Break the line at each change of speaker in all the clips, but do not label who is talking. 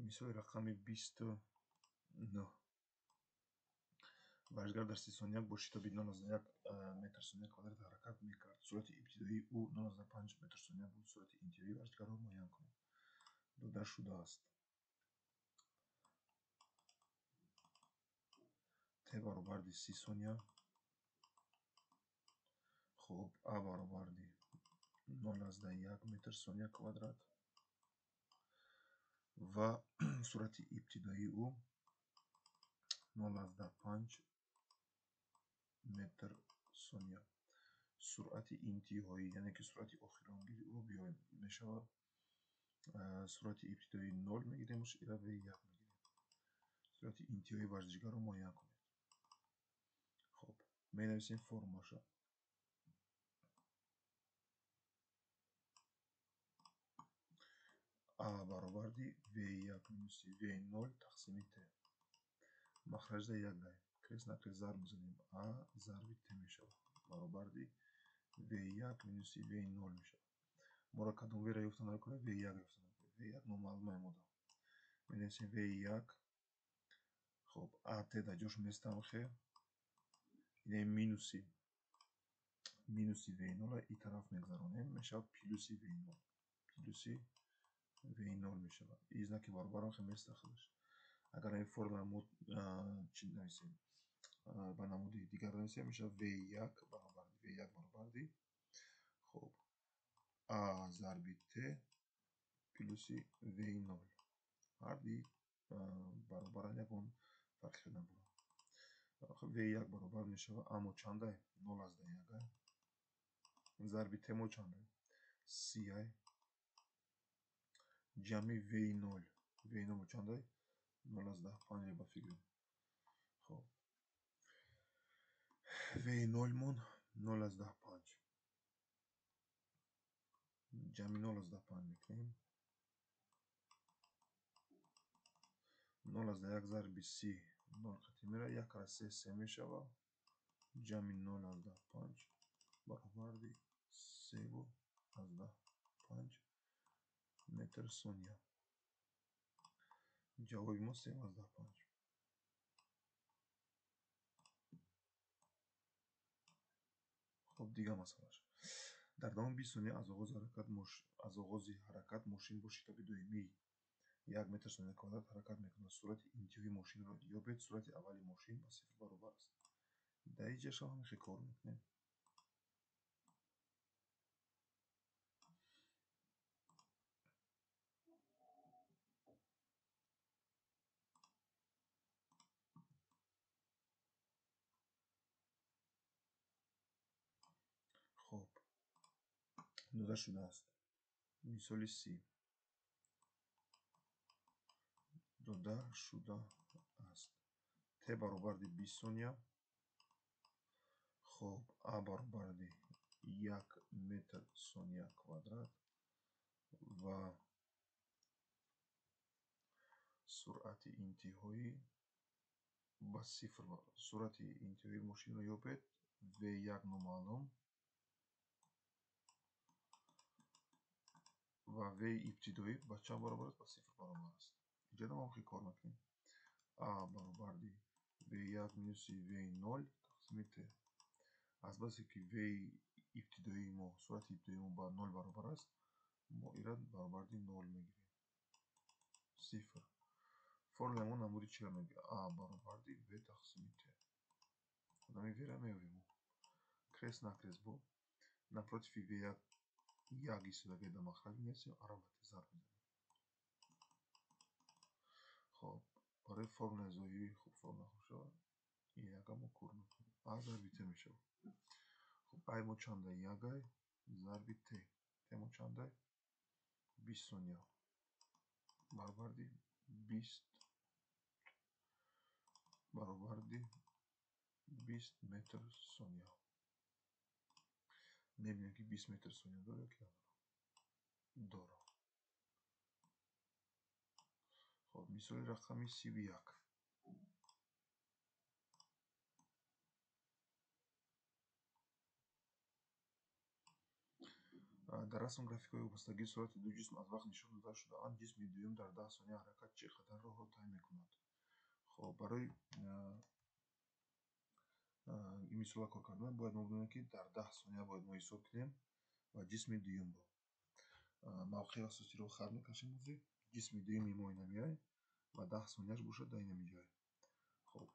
Мисоли рақами 29. Варзишгар дар 30 сония бо шитоби 0,1 метр сония квадрат ҳаракат мекард. Суръати ибтидоии ӯ 0,5 метр сония буд. Суръати интиҳоии варзишгарро муайян кунед. Дода шудааст. Т баробарди 30 сония. Хуб, А баробарди 0,1 метр сония квадрат ва суръати ибтидоии ӯ 0,5 метр сония. Суръати интиҳоӣ, яъне ки суръати охиронгири ӯро биёбем. Мешавад суръати ибтидоии 0 мегирем, ира V1 мегирем. Суръати интиҳоии варзишгарро муайян кунед. Хуб, менависем формулаша. А баробарди V1 минуси V0 тақсими Т. Махраҷда як гай. Крест на крест зарб мезанем. А зарби Т мешавад. Баробарди V1 минуси V0 мешавад. Моро кадом V-ро ёфта накунем? V1 ёфта накунем. V1 номаълумае мода. Менависем V1. Хуб, АТ дар ҷош местам хе. Ине минуси V0 и тараф мегзаронем, мешавад плюси V0. Плюси V0 мешавад. И знаки баробарам хе места худаш. Агар ин формула мо чӣ нависем? Ба намуди дигар нависем, мешавад V1 баробарди V1 баробарди хуб А зарби Т плюси V0. Ҳарди баробаран, ягон фарқе надорад. V1 баробар мешавад, аммо чандай? 0,1 зарби Т мо чандай? 30 ҷамъи V0. V0 мо чандай? 0,5 ба фикрем. Хуб, V0 мон 0,5 ҷамъи 0,5 мекунем. 0,1 зарби 30 0 қатъи меравад, 1 кара 3 3 мешавад. Ҷамъи 0,5 баробарди 3,5 метр сония. Ҷавоби мо 3,5. Хуб, дигар масъалаш. Дар давоми 20 сония аз оғози ҳаракат мошин бо шитоби доимии 1 метр сония квадрат ҳаракат мекунад. Суръати интиҳоии мошинро ёбед. Суръати аввали мошин ба 0 баробар аст. Дар ин ҷо шава ҳамин кор мекунем. Хуб, дода шудааст. Мисоли 30 дода шудааст. Т баробарди 20 сония. Хуб, А баробарди 1 метр сония квадрат ва суръати интиҳоӣ ба 0. Суръати интиҳоии мошинро ёбед. V1 номаълум ва V ибтидоӣ ба чанд баробар аст? Ба 0 баробар аст. Инҷо мо ҳам кор мекунем. А баробарди V1 минуси V0 тақсими Т. Аз басе ки V ибтидоии мо, суръати ибтидоии мо ба 0 баробар аст, мо ира баробарди 0 мегирем. 0. Формулаи мо намуди чиро мегирад? А баробарди V тақсими Т. Одами V-ро меёбем мо. Крест на крест бо напротив V1 як истода дар махраҷ менависем, аро ба Т зарб мезанем. Хуб, барои формулаи зоҳирӣ хуб формула хуб шавад, яка мо кор мекунем. А зарби Т мешавад. Хуб, А мо чандай? 1 зарби Т. Т мо чандай? 20 сония. Баробарди 20 баробарди 20 метр сония. Мебинем ки 20 метр сония дорад ё ки надорад? Дорад. Хуб, мисоли рақами 31. Дар расм графикҳои вобастагии суръати ду ҷисм аз вақт нишон дода шудаанд. Ҷисми дуюм дар 10 сония ҳаракат чӣ қадар роҳро тай мекунад? Хоб, барои ин мисолро кор кардан бояд мо бидонем, ки дар 10 сония бояд мо ҳисоб кунем ва ҷисми дуюмро. Мавқеи асосиро хат мекашем. Ҷисми дуюми мо ина меояд ва 10 сонияш бошад дар ина меҷояд. Хоб,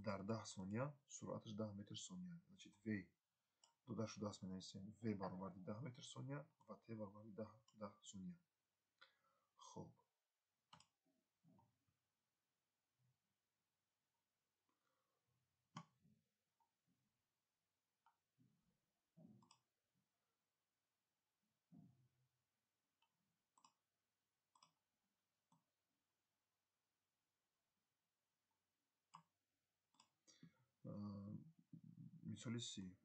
дар 10 сония суръаташ 10 метр сония. Значит, v дода шудааст, менависем v баробари 10 метр сония ва t баробари 10 сония. Хоб, мисоли си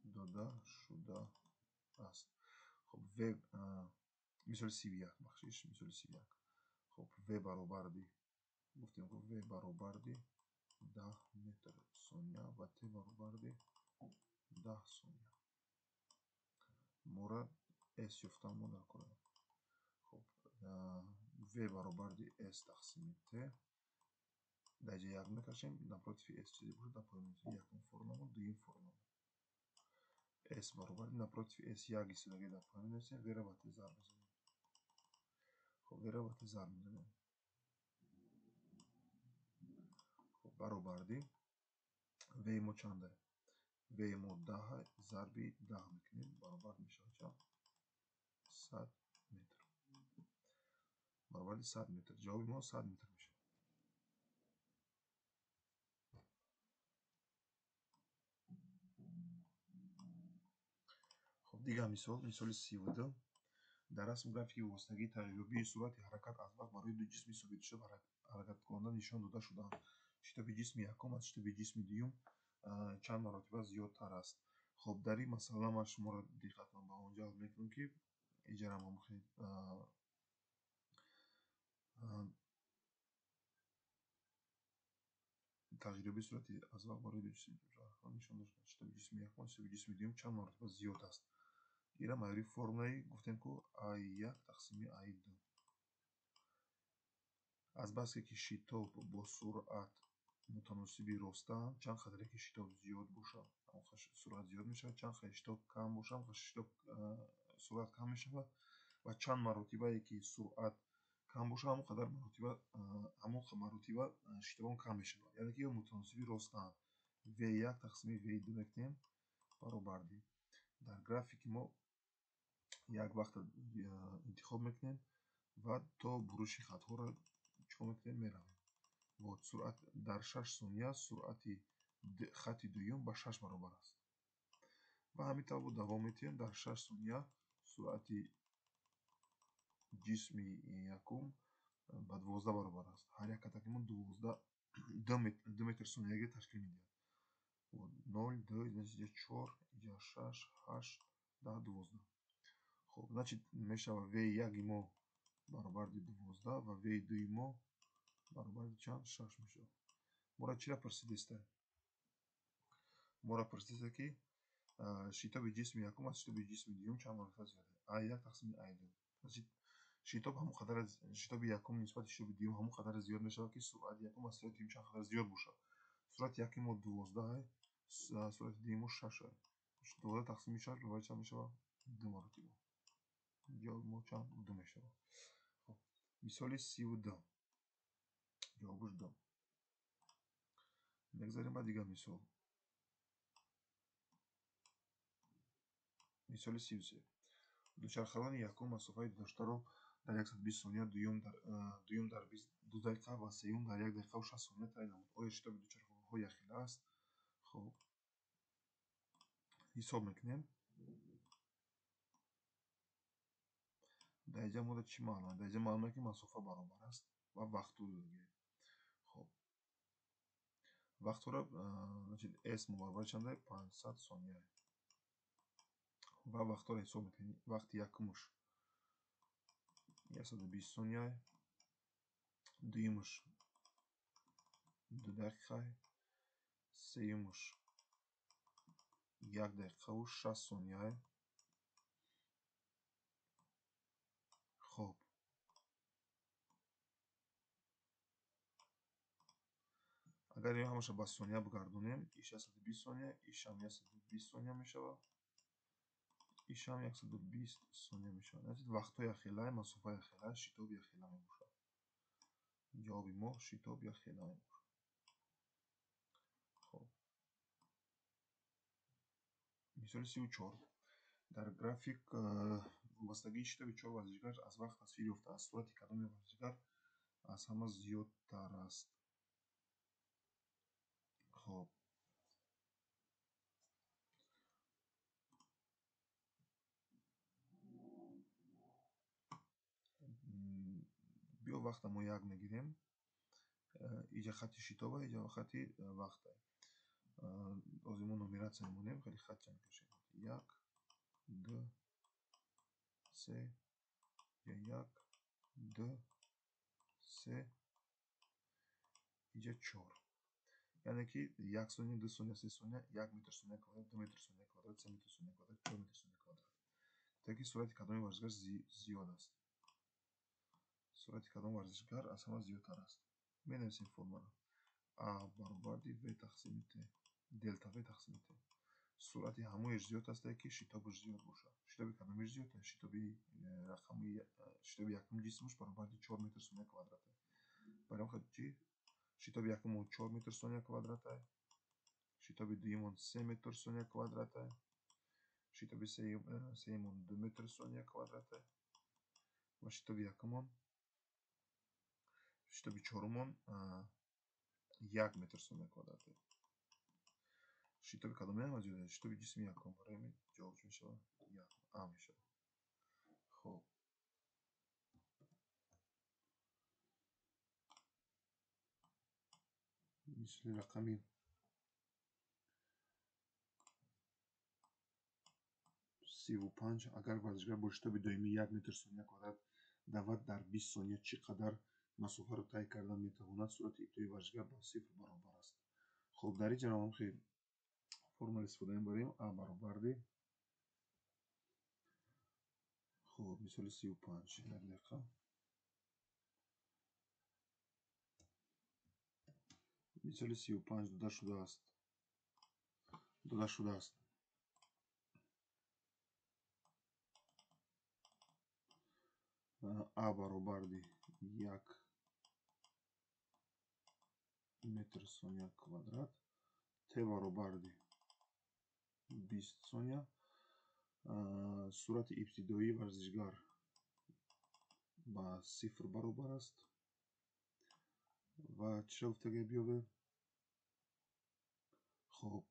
дода шудааст. Хоб, v мисоли 31, бахшиш, мисоли 31. Хоб, v баробарди, гуфтем, v баробарди 10 метр сония ва t баробарди 10 сония. Мора s ёфтан мо дар кор. Хоб, v баробарди s тақсими t. Дар ҷа як мекашем, напротив s чизе бошад, дар поён менависем. Якум формуламон, дуюм формуламон. S баробари напротив S як истидаги дар поён менависем, v-ро ба t зарб мезанем. Хоб, v-ро ба t зарб мезанем. Хоб, баробарди v мо чанда? V мо 10 зарби 10 мекунем, баробар мешавад чанд? 100 метр. Баробари 100 метр. Ҷавоби мо 100 метр мешавад. Дигар мисол, мисоли 32. Дар расм графики вобастагии тағйирёбии суръати ҳаракат аз вақт барои ду ҷисми собитшуда ҳаракаткунанда нишон дода шудаанд. Шитоби ҷисми якум аз шитоби ҷисми дуюм чанд маротиба зиёдтар аст? Хоб, дар ин масъала ман шуморо диққатон ба он ҷалб мекунам, ки иҷара мо тағйирёбии суръати аз вақт барои ду ҷисми нишон дода шудаанд. Шитоби ҷисми якум аз шитоби ҷисми дуюм чанд маротиба зиёд аст? Ира майори формулаи гуфтем, ку А1 тақсими А2. Азбаски ки шитоб бо суръат мутаносиби ростаанд, чанд қадре ки шитоб зиёд бошад, ҳамон суръат зиёд мешавад, чанд қадре шитоб кам бошад, ҳамон шитоб суръат кам мешавад ва чанд маротибае ки суръат кам бошад, ҳамон қадар маротиба, ҳамон маротиба шитобон кам мешавад. Яъне ки мутаносиби ростаанд. V1 тақсими V2 мекунем баробарди. Дар графики мо як вақт интихоб мекунем ва то буруши хатҳоро чикор мекунем, меравем. Вот, суръат дар 6 сония суръати хати дуюм ба 6 баробар аст. Ва ҳамин тавр давом медиҳем. Дар 6 сония суръати ҷисми якум ба 12 баробар аст. Ҳар як хатаки мо 12 метр сонияги ташкил медиҳад. Вот, 0, 2, значит, инҷа 4, инҷа 6, 8, 10, 12. Хоб, значит, мешавад V1 мо баробари 12 ва V2 мо баробари чанд? 6 мешавад. Мора чиро пурсидеста? Мора пурсидеста, ки шитоби ҷисми якум аз шитоби ҷисми дуюм чанд маротиба зиёд аст? А1 тақсими А2. Значит, шитоб ҳамон қадар, шитоби якум нисбати шитоби дуюм ҳамон қадар зиёд мешавад, ки суръати якум аз суръати дуюм чанд қадар зиёд бошад. Суръати якум мо 12, суръати дуюм мо 6. 12 тақсими 6 баробари чанд мешавад? 2 маротиба. Ҷавоби мо чанд? 2 мешавад. Хоб, мисоли 32. Ҷавобаш 2. Мегзарем ба дигар мисол. Мисоли 33. Дучархарони якум масофаи доштаро дар 120 сония, дуюм дар 2 дақиқа ва сеюм дар 1 дақиқаву 6 сония тай намуд. Оё шитоби дучархаронҳо якхела аст? Хоб, ҳисоб мекунем. Дар инҷа мода чӣ маълум? Дар инҷа маълум е, ки масофа баробар аст ва вақту додагӣ. Хоб, вақтро, значит, S мо баробари чанд? 500 сония. Ва вақтро ҳисоб мекунем. Вақти якумаш 120 сония, дуюмаш 2 дақиқа, сеюмаш 1 дақиқаву 60 сония. Хоб, агар ин ҳамаша ба сония бигардонем, иш 120 сония, ишам 120 сония мешавад, ишам 120 сония мешавад. Вақтҳо якхела, масофа якхела, шитоб якхела мебошад. Ҷавоби мо шитоб якхела мебошад. Хоб, мисоли 34. Дар график вобастагии шитоби 4 варзишгар аз вақт тасвир ёфтааст. Суръати кадоми варзишгар аз ҳама зиёдтар аст? Хоб, биё вақта мо як мегирем. Иҷа хати шитоба, иҷа хати вақта. Ҳозир мо нумератсия мемонем, хеле хатча мекашем. 1, 2, 3, 1, 2, 3, иҷа 4. Яъне ки 1 сония, 2 сония, 3 сония, 1 метр сония квадрат, 2 метр сония квадрат, 3 метр сония квадрат, 4 метр сония квадрат. Таки суръати кадоми варзишгар зиёд аст? Суръати кадом варзишгар аз ҳама зиёдтар аст? Менависем формула. А баробарди В тақсими Т, делта В тақсими Т. Суръати ҳамояш зиёд аст, ки шитобаш зиёд бошад. Шитоби кадомиш зиёд аст? Шитоби рақами, шитоби якум ҷисмаш баробарди 4 метр сония квадрат аст. Барои ҳамин чӣ? Шитоби якумон 4 метр сония квадрат аст, шитоби дуюмон 3 метр сония квадрат аст, шитоби сеюмон 2 метр сония квадрат аст ва шитоби якумон, шитоби чорумон 1 метр сония квадрат аст. Шитоби кадоме ҳама зиёд аст? Шитоби ҷисми якум. Барои ҳамин ҷавоб чӣ мешавад? 1 А мешавад. Хоб, мисли рақами 35. Агар варзишгар бо шитоби доимӣ 1 метр сония квадрат давад, дар 20 сония чӣ қадар масофаро тай кардан метавонад? Суръати ибтидоии варзишгар ба 0 баробар аст. Хоб, дар ин ҷо ҳам хел формула истифода мебарем. А баробарди, хоб, мисоли 35, як дақиқа. Мисоли 35 дода шудааст. Дода шудааст. А баробарди 1 метр сония квадрат, Т баробарди 20 сония. Суръати ибтидоии варзишгар ба 0 баробар аст. Ва чиро гуфтагӣ биёбем? Хоб,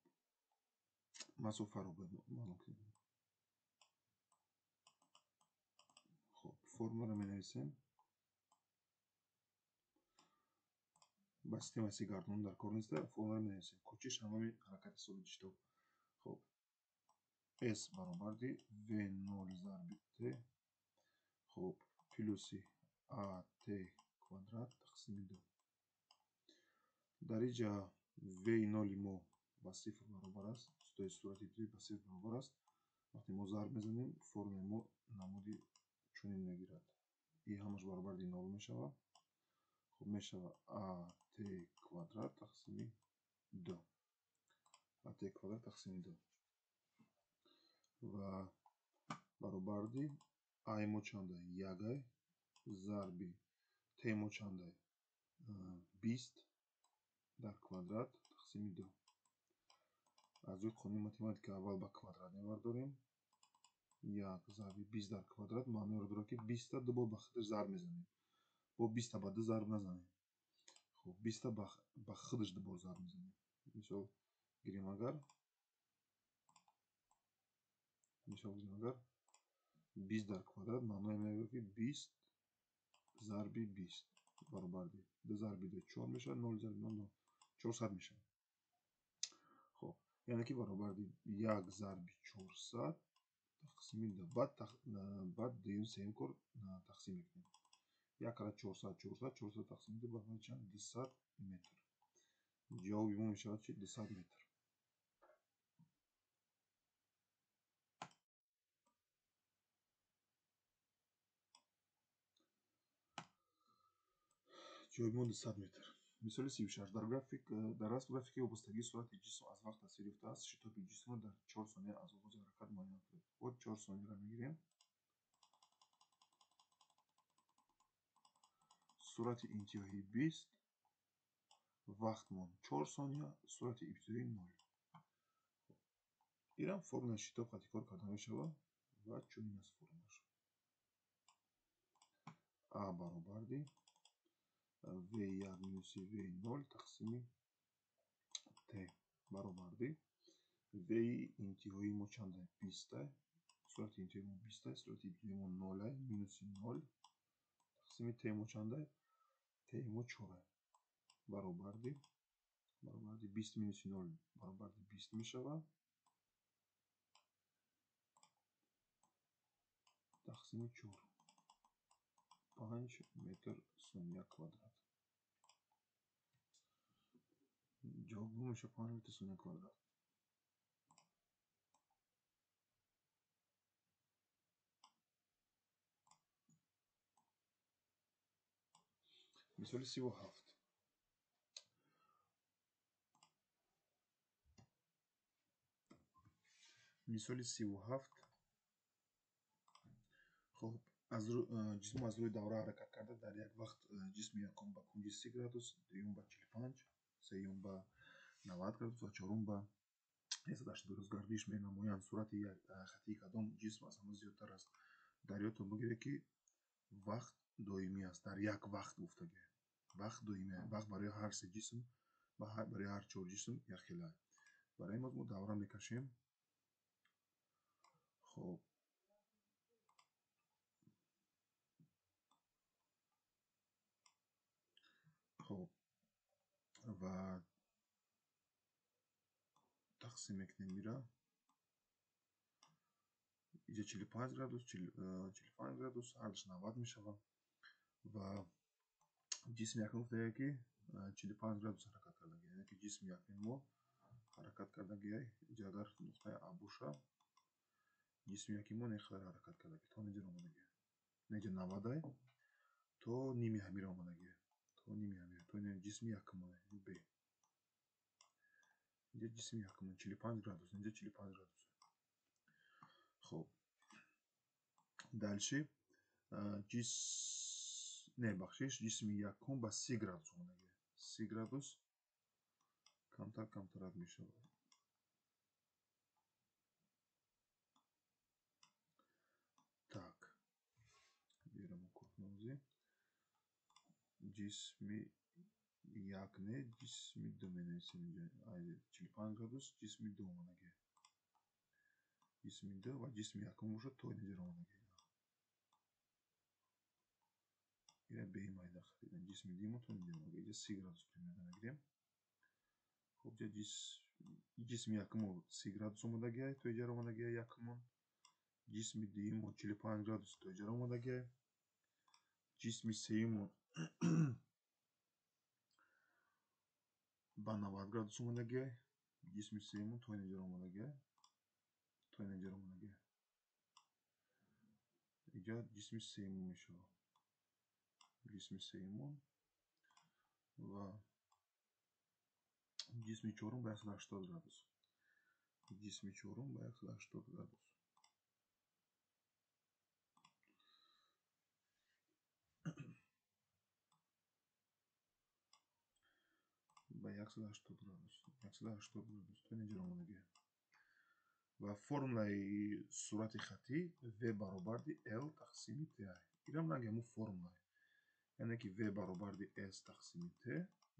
масофаро маълум кунем. Хоб, формуларо менависем. Ба системаи си гардон дар кор нест, формуларо менависем. Кӯчиш ҳамаи ҳаракати собити шитоб. Хоб, S баробарди V0 зарби T, хоб, плюси AT квадрат тақсими 2. Дар инҷа V0 мо ба 0 баробар аст, то есть суръати ибтидоӣ ба 0 баробар аст. Вақте мо зарб мезанем, формулаи мо намуди чунин мегирад. И ҳамаш баробарди 0 мешавад. Хоб, мешавад AT квадрат тақсими 2. AT квадрат тақсими 2 ва баробарди А мо чанда? 1 зарби Т мо чанда? 20 дар квадрат тақсими 2. Аз рӯи қонуни математика аввал ба квадрат мебардорем. 1 зарби 20 дар квадрат маъноеро дорад, ки 20-та ду бор ба худаш зарб мезанем. Бо 20-та ба 2 зарб назанем. Хоб, 20-та ба худаш ду бор зарб мезанем. Мисол гирем агар, 20 дар квадрат маъное меояд, ки 20 зарби 20 баробарди 2 зарби 2 4 мешавад, 0 зарби 0 0 400 мешавад. Хоб, яъне ки баробарди 1 зарби 400 тақсими 2. Баъд дуюм сеюм кор тақсим мекунем. 1 кара 400 400 400 тақсими 2 баробари чанд? 200 метр. Ҷавоби мо мешавад чи? 200 метр. Ҷавоби мо 200 метр. Мисоли 36. Дар график, дар расм графики вобастагии суръати ҷисм аз вақт тасвир ёфтааст. Шитоби ҷисмро дар 4 сония аз оғози ҳаракат муайян кунед. Вот 4 сонияро мегирем. Суръати интиҳоӣ 20, вақтмон 4 сония, суръати ибтидоӣ 0. Ирам формулаи шитоб қати кор карда мешавад ва чунин аст формулаш. А баробарди V1 минуси V0 тақсими T баробарди V интиҳоии мо чанд? 20. Суръати интиҳоии мо 20, суръати ибтидоии мо 0, минуси 0 тақсими T мо чанд? T мо 4. Баробарди 20 минуси 0 баробарди 20 мешавад. Тақсими 4. 5 метр сония квадрат. Ҷавоб мешавад 5 метр сония квадрат. Мисоли 37. Мисоли 37. Хоб, ҷисм аз рӯи давра ҳаракат карда дар як вақт ҷисми якум ба кунҷи 30 градус, дуюм ба 45, сеюм ба 90 градус ва чорум ба 180 градус гардиш менамоянд. Суръати хатии кадом ҷисм аз ҳама зиёдтар аст? Дар ёдтон бигиред, ки вақт доимӣ аст. Дар як вақт гуфтагӣ. Вақт доимӣ аст. Вақт барои ҳар се ҷисм ва барои ҳар чор ҷисм якхела аст. Барои ин мо давра мекашем. Хоб, ва тақсим мекунем ира. Иҷа 45 градус, 45 градус, ҳардуш 90 мешавад. Ва ҷисми якум гуфтагӣ, ки 45 градус ҳаракат кардагӣ, яъне ки ҷисми якуми мо ҳаракат кардагӣ. Иҷа агар нуқтаи А бошад, ҷисми якуми мо не қадар ҳаракат кардагӣ, то инҷа омадагӣ. Инҷа 90 то ними ҳамира омадагӣ. То ними ҳамира, то ҷисми якум, Б. Инҷа ҷисми якум 45 градус, инҷа 45 градус. Хоб, дальше бахшиш, ҷисми якум ба 30 градус омадагӣ. 30 градус камтар камтарак мешавад. Так, берам кохнозӣ. Ҷисми як не, ҷисми ду менависем инҷа. 45 градус ҷисми ду омадагӣ. Ҷисми ду ва ҷисми якум бошад то инҷа омадагӣ. Ира бе майда харидем. Ҷисми дуюм то инҷа омадагӣ. Инҷа 30 градус примерно мегирем. Хоб, инҷа ҷисми якум 30 градус омадагӣ, то инҷа омадагӣ якумон. Ҷисми дуюм 45 градус то инҷа омадагӣ. Ҷисми сеюм ба 90 градус омадагӣ. Ҷисми сеюм то инҷа омадагӣ. То инҷа омадагӣ. Инҷа ҷисми сеюм мешавад. Ҷисми сеюм ва ҷисми чорум ба 180 градус. Ҷисми чорум ба 180 градус. Ба 180 градус. 180 градус. То инҷа омадагӣ. Ва формулаи суръати хатӣ V баробарди L тақсими T. Ирам ранги ҳамун формула. Яъне ки V баробарди S тақсими T,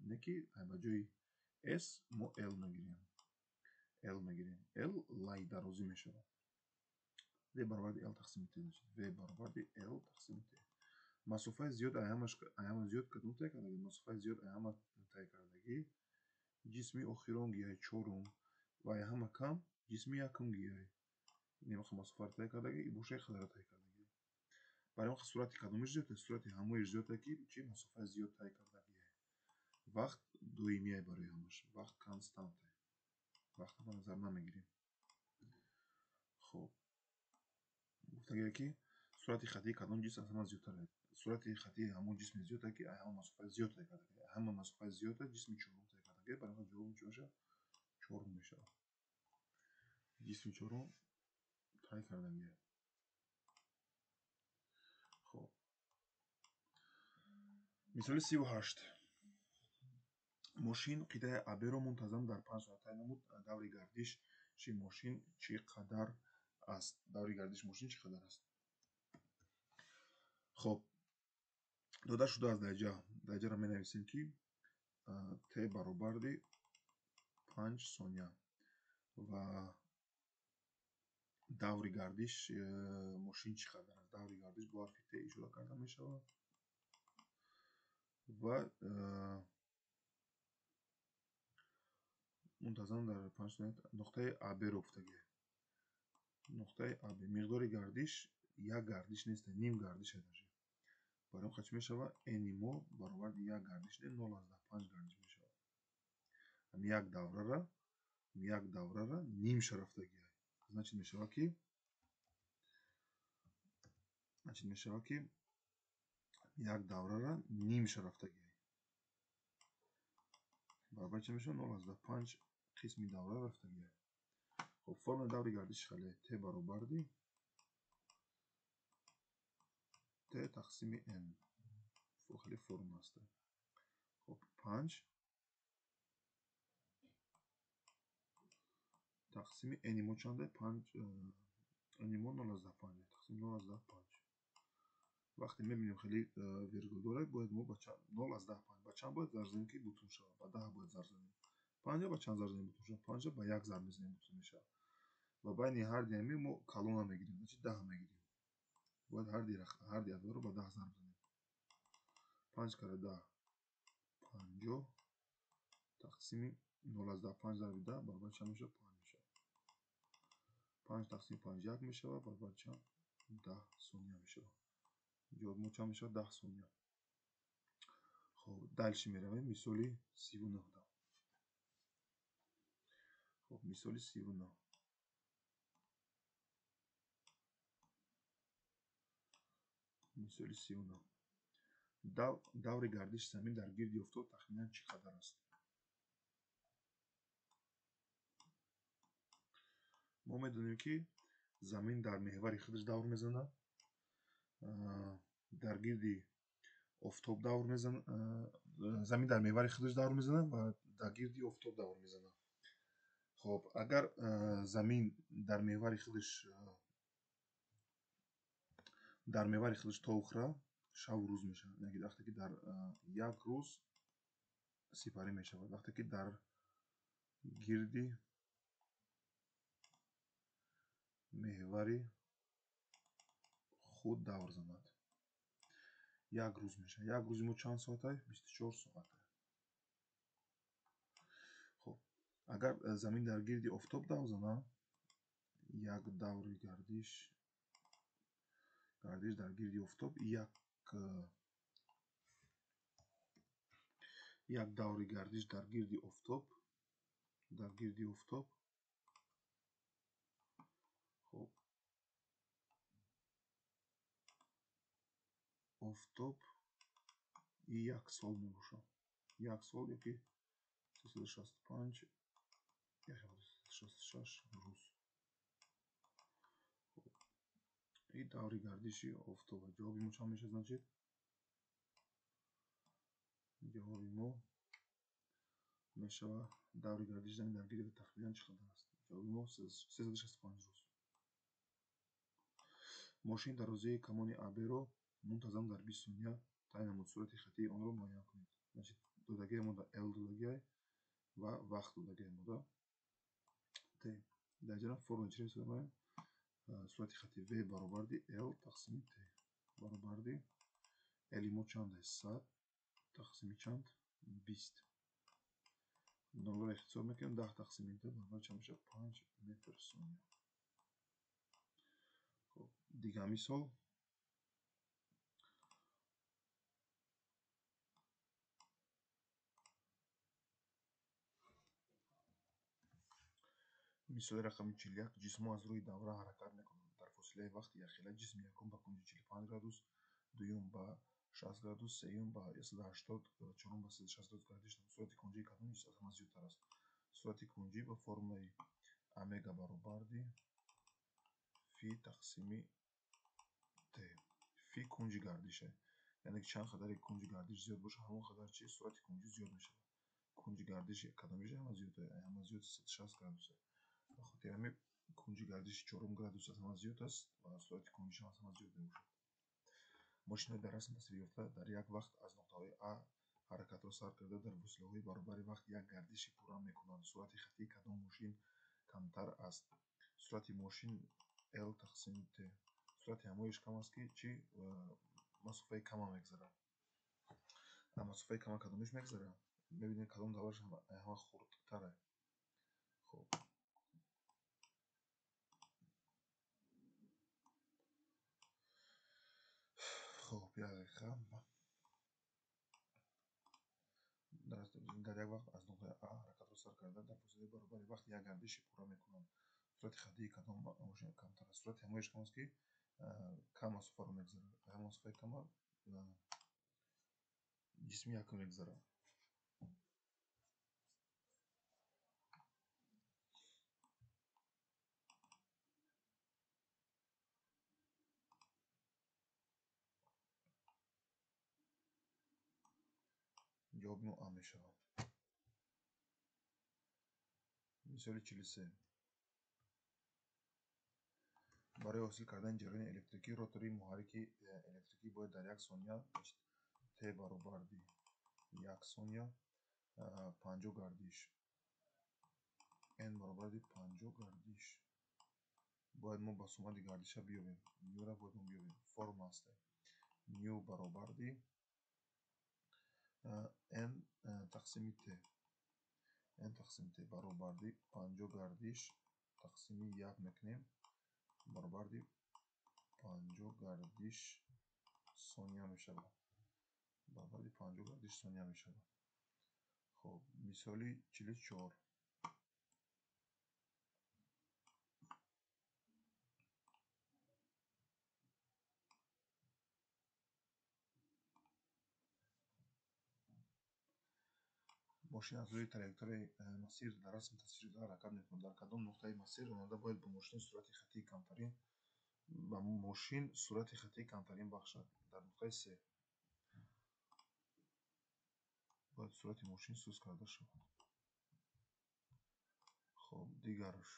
не ки ба ҷои S мо L мегирем. L мегирем. L лай дарозӣ мешавад. V баробарди L тақсими T мешавад. V баробарди L тақсими T. Масофаи зиёд аяма зиёд кадом тай кардагӣ? Масофаи зиёд аяма тай кардагӣ ҷисми охирон гияй чорум ва аяма кам ҷисми якум гияй. Ин масофаро тай кардагӣ, и бошаи қадара тай кардагӣ. Барои он суръати кадомиш зиёд аст? Суръати ҳамоиш зиёд аст, ки чи масофаи зиёд тай кардагӣ. Вақт доимӣ аст барои ҳамаш. Вақт констант аст. Вақтро ба назар намегирем. Хоб, гуфтагӣ, ки Суръати хаттии кадом ҷисм аз ҳама зиёдтар аст? Суръати хаттии ҳамон ҷисми зиёд аст, ки ҳама масофаи зиёд тай карда. Ҳама масофаи зиёд ҷисми чорум тай карда. Барои ҳамин ҷавоб чӣ мешавад? Чорум мешавад. Ҷисми чорум тай кардагӣ. Хоб, мисоли 38. Мошин қитъаи АБ-ро мунтазам дар 5 соат тай намуд. Даври гардиши мошин чӣ қадар аст? Даври гардиши мошин чӣ қадар аст? Хоб, дода шудааст дар ҷа. Дар ҷаро менависем, ки Т баробарди 5 сония ва даври гардиш мошин чӣ қадар аст? Даври гардиш бо ҳарфи Т ишора карда мешавад ва мунтазам дар 5 сония нуқтаи АБ-ро гуфтагӣ. Нуқтаи АБ миқдори гардиш як гардиш нест, ним гардиш аст. Барои ҳамин чӣ мешавад? N мо баробарди як гардиш не, 0,5 гардиш мешавад. Ҳам як даврара ним шарафтагӣ. Значит мешавад, ки як даврара ним шарафтагӣ. Баробар чӣ мешавад? 0,5 қисми давра рафтагӣ. Хоб, формулаи даври гардиши хеле Т баробарди Т тақсими N. Хеле формула аст. Хоб, 5 тақсими N мо чанд аст? 5 N мо 0,5 тақсими 0,5. Вақте мебинем хеле вергул дорад, бояд мо ба 0,5 ба чанд бояд зарб занем, ки бутун шавад? Ба 10 бояд зарб занем. 5 ба чанд зарб занем бутун шавад? 5 ба 1 зарб мезанем бутун мешавад. Ва байни ҳар ди мо калона мегирем, значит 10 мегирем. Бояд ҳар ди ададро ба 10 зарб занем. 5 кара 10 50 тақсими 0,5 зарби 10 баробар чанд мешавад? 5 мешавад. 5 тақсими 5 1 мешавад, баробар чанд? 10 сония мешавад. Ҷавоб мо чанд мешавад? 10 сония. Хоб, дальше меравем мисоли 39. Хоб, мисоли 39. Мисоли 39. Даври гардиши замин дар гирди офтоб тахминан чӣ қадар аст? Мо медонем, ки замин дар меҳвари худаш давр мезанад, дар гирди офтоб давр мезанад, замин дар меҳвари худаш давр мезанад ва дар гирди офтоб давр мезанад. Хоб, агар замин дар меҳвари худаш тов хӯрад, шабу рӯз мешавад. Яъне вақте ки дар як рӯз сипарӣ мешавад, вақте ки дар гирди меҳвари худ давр занад, як рӯз мешавад. Як рӯзи мо чанд соат аст? 24 соат. Хоб, агар замин дар гирди офтоб давр занад, як даври гардиш дар гирди офтоб як даври гардиш дар гирди офтоб хоб офтоб як сол мебошад. Як сол ёки 365 366 рӯз. И даври гардиши офтоб. Ҷавоби мо чанд мешавад? Значит, ҷавоби мо мешавад даври гардиши замин дар гирди тахминан чӣ қадар аст? Ҷавоби мо 365 рӯз. Мошин дарозии камони АБ-ро мунтазам дар 20 сония тай намуд. Суръати хаттии онро муайян кунед. Значит, додагии мо L додагиай ва вақт додагиай мо да Т. Дар ҷара формула чӣ месозем? Суръати хатти V баробарди L тақсими T баробарди L мо чанд аст? 100 тақсими чанд? 20. Нолро ихтисор мекунем, 10 тақсими Т баробар чанд мешавад? 5 метр сония. Хоб, дигар мисол. Мисоли рақами 41. Ҷисмҳо аз рӯи давра ҳаракат мекунанд. Дар фосилаи вақти якхела ҷисми якум ба кунҷи 45 градус, дуюм ба 60 градус, сеюм ба 180 ва чорум ба 360 градус гардиш намуд. Суръати кунҷии кадом ҷисм аз ҳама зиёдтар аст? Суръати кунҷӣ ба формулаи омега баробарди фи тақсими т. Фи кунҷи гардише, яъне ки чанд қадаре кунҷи гардиш зиёд бошад, ҳамон қадар чи суръати кунҷӣ зиёд мешавад. Кунҷи гардиши кадомиша ҳама зиёд, ҳама зиёд 360 градус. Ба хотири ҳамин кунҷи гардиши чорум градус аз ҳама зиёд аст ва суръати кунҷиш ҳам аз ҳама зиёд мебошад. Мошинҳои дар расм тасвир ёфта дар як вақт аз нуқтаҳои А ҳаракатро сар карда дар фосилаҳои баробари вақт як гардиши пурра мекунанд. Суръати хаттии кадом мошин камтар аст? Суръати мошин L тақсими T. Суръати ҳамоиш кам аст ки чи масофаи кама мегзарад. Масофаи кама кадомиш мегзарад? Мебинем кадом давраш ҳама хурдтар. Хоб, хоб, як дақиқа. Дар як вақт аз нуқтаи А ҳаракатро сар карда дар фосилаи баробари вақт як гардиши пурра мекунанд. Суръати хаттии кадом мошин камтар аст? Суръати ҳамоиш кам аст ки кам масофаро мегзарад. Ҳамон масофаи кама ҷисми якум мегзарад. Ҷавоби мо А мешавад. Мисоли 43. Барои ҳосил кардани ҷараёни электрикӣ ротори муҳаррики электрикӣ бояд дар як сония Т баробарди як сония 50 гардиш, N баробарди 50 гардиш. Бояд мо басомади гардиша биёбем. Нюра бояд мо биёбем. Формула аст. Ню баробарди N тақсими Т. N тақсими Т баробарди 50 гардиш тақсими як мекунем баробарди 50 гардиш сония мешавад. Баробарди 50 гардиш сония мешавад. Хоб, мисоли 44. Мошин аз рӯи траекторияи масир дар расм тасвир шуда ҳаракат мекунад. Дар кадом нуқтаи масир ронанда бояд ба мошин суръати хаттии камтарин ба мошин суръати хаттии камтарин бахшад? Дар нуқтаи С бояд суръати мошин суст карда шавад. Хоб, дигараш.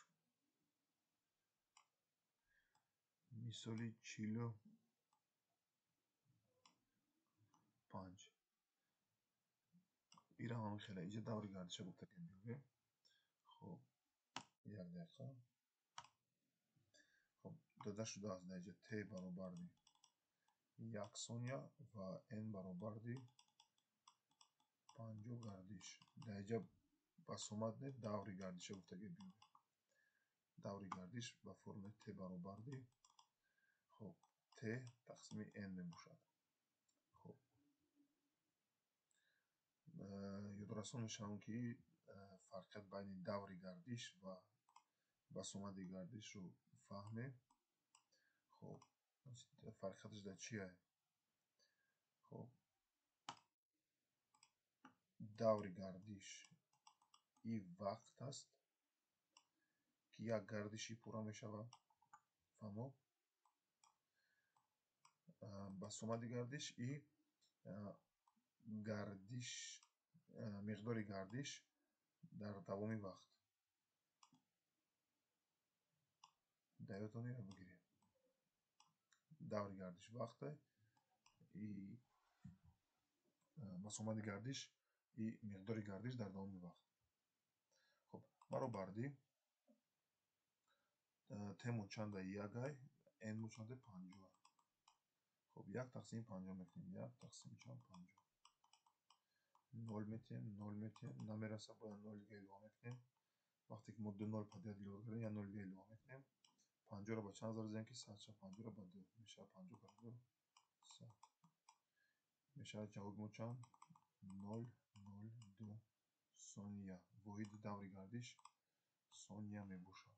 Мисоли 45. Ира ҳам хеле иҷа даври гардиша гуфта ки биёбем. Хоб, як дақиқа. Хоб, дода шудааст дар иҷа Т баробарди як сония ва N баробарди 50 гардиш. Дар иҷа басомад не, даври гардиша гуфта ки биёбем. Даври гардиш ба формулаи Т баробарди хоб Т тақсими N мебошад. Хоб, ёдрасон мешавам ки фарқият байни даври гардиш ва басомади гардишро фаҳмем. Хоб, фарқияташ дар чие? Хоб, даври гардиш и вақт аст ки як гардиши пурра мешавад. Фаҳмо? Басомади гардиш и гардиш, миқдори гардиш дар давоми вақт. Дар ёдтон инро бигиред. Даври гардиш вақте и басомади гардиш и миқдори гардиш дар давоми вақт. Хоб, баробарди Т-мо чанда якай, N-мо чанда 50. Хоб, як тақсими 50 мекунем. Як тақсими чанд 50. Нол метиҳем, нол метиҳем, намераса, бояд нол дига илова мекунем. Вақте ки мо ду нол подряд илова кардем, як нол дига илова мекунем. 50-ро ба чанд зарб занем ки 100 шавад? 50-ро ба 2 мешавад 50 ба 2 100. Мешавад ҷавоби мо чанд? 0,02 сония. Воҳиди даври гардиш сония мебошад.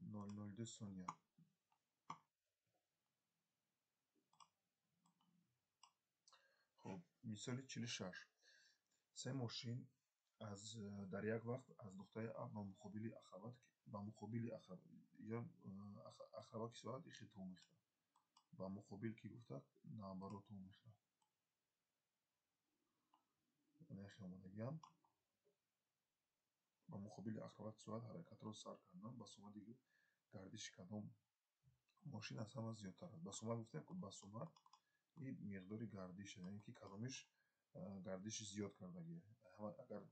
0,02 сония. Хуб, мисоли 46. Се мошин аз дар як вақт аз нуқтаи А ба муқобили ақрабак, ба муқобили ақраб, ё ақрабаки соат ихе то мехӯрад. Ба муқобил ки гуфта, наоборот то мехӯрад. Нахе омадагиам. Ба муқобили ақрабаки соат ҳаракатро сар кардан басомади гардиши кадом мошин аз ҳама зиёдтар аст. Басомад гуфтем, ки басомад ин миқдори гардиш, яъне ки кадомиш гардиши зиёд кардагӣ. Агар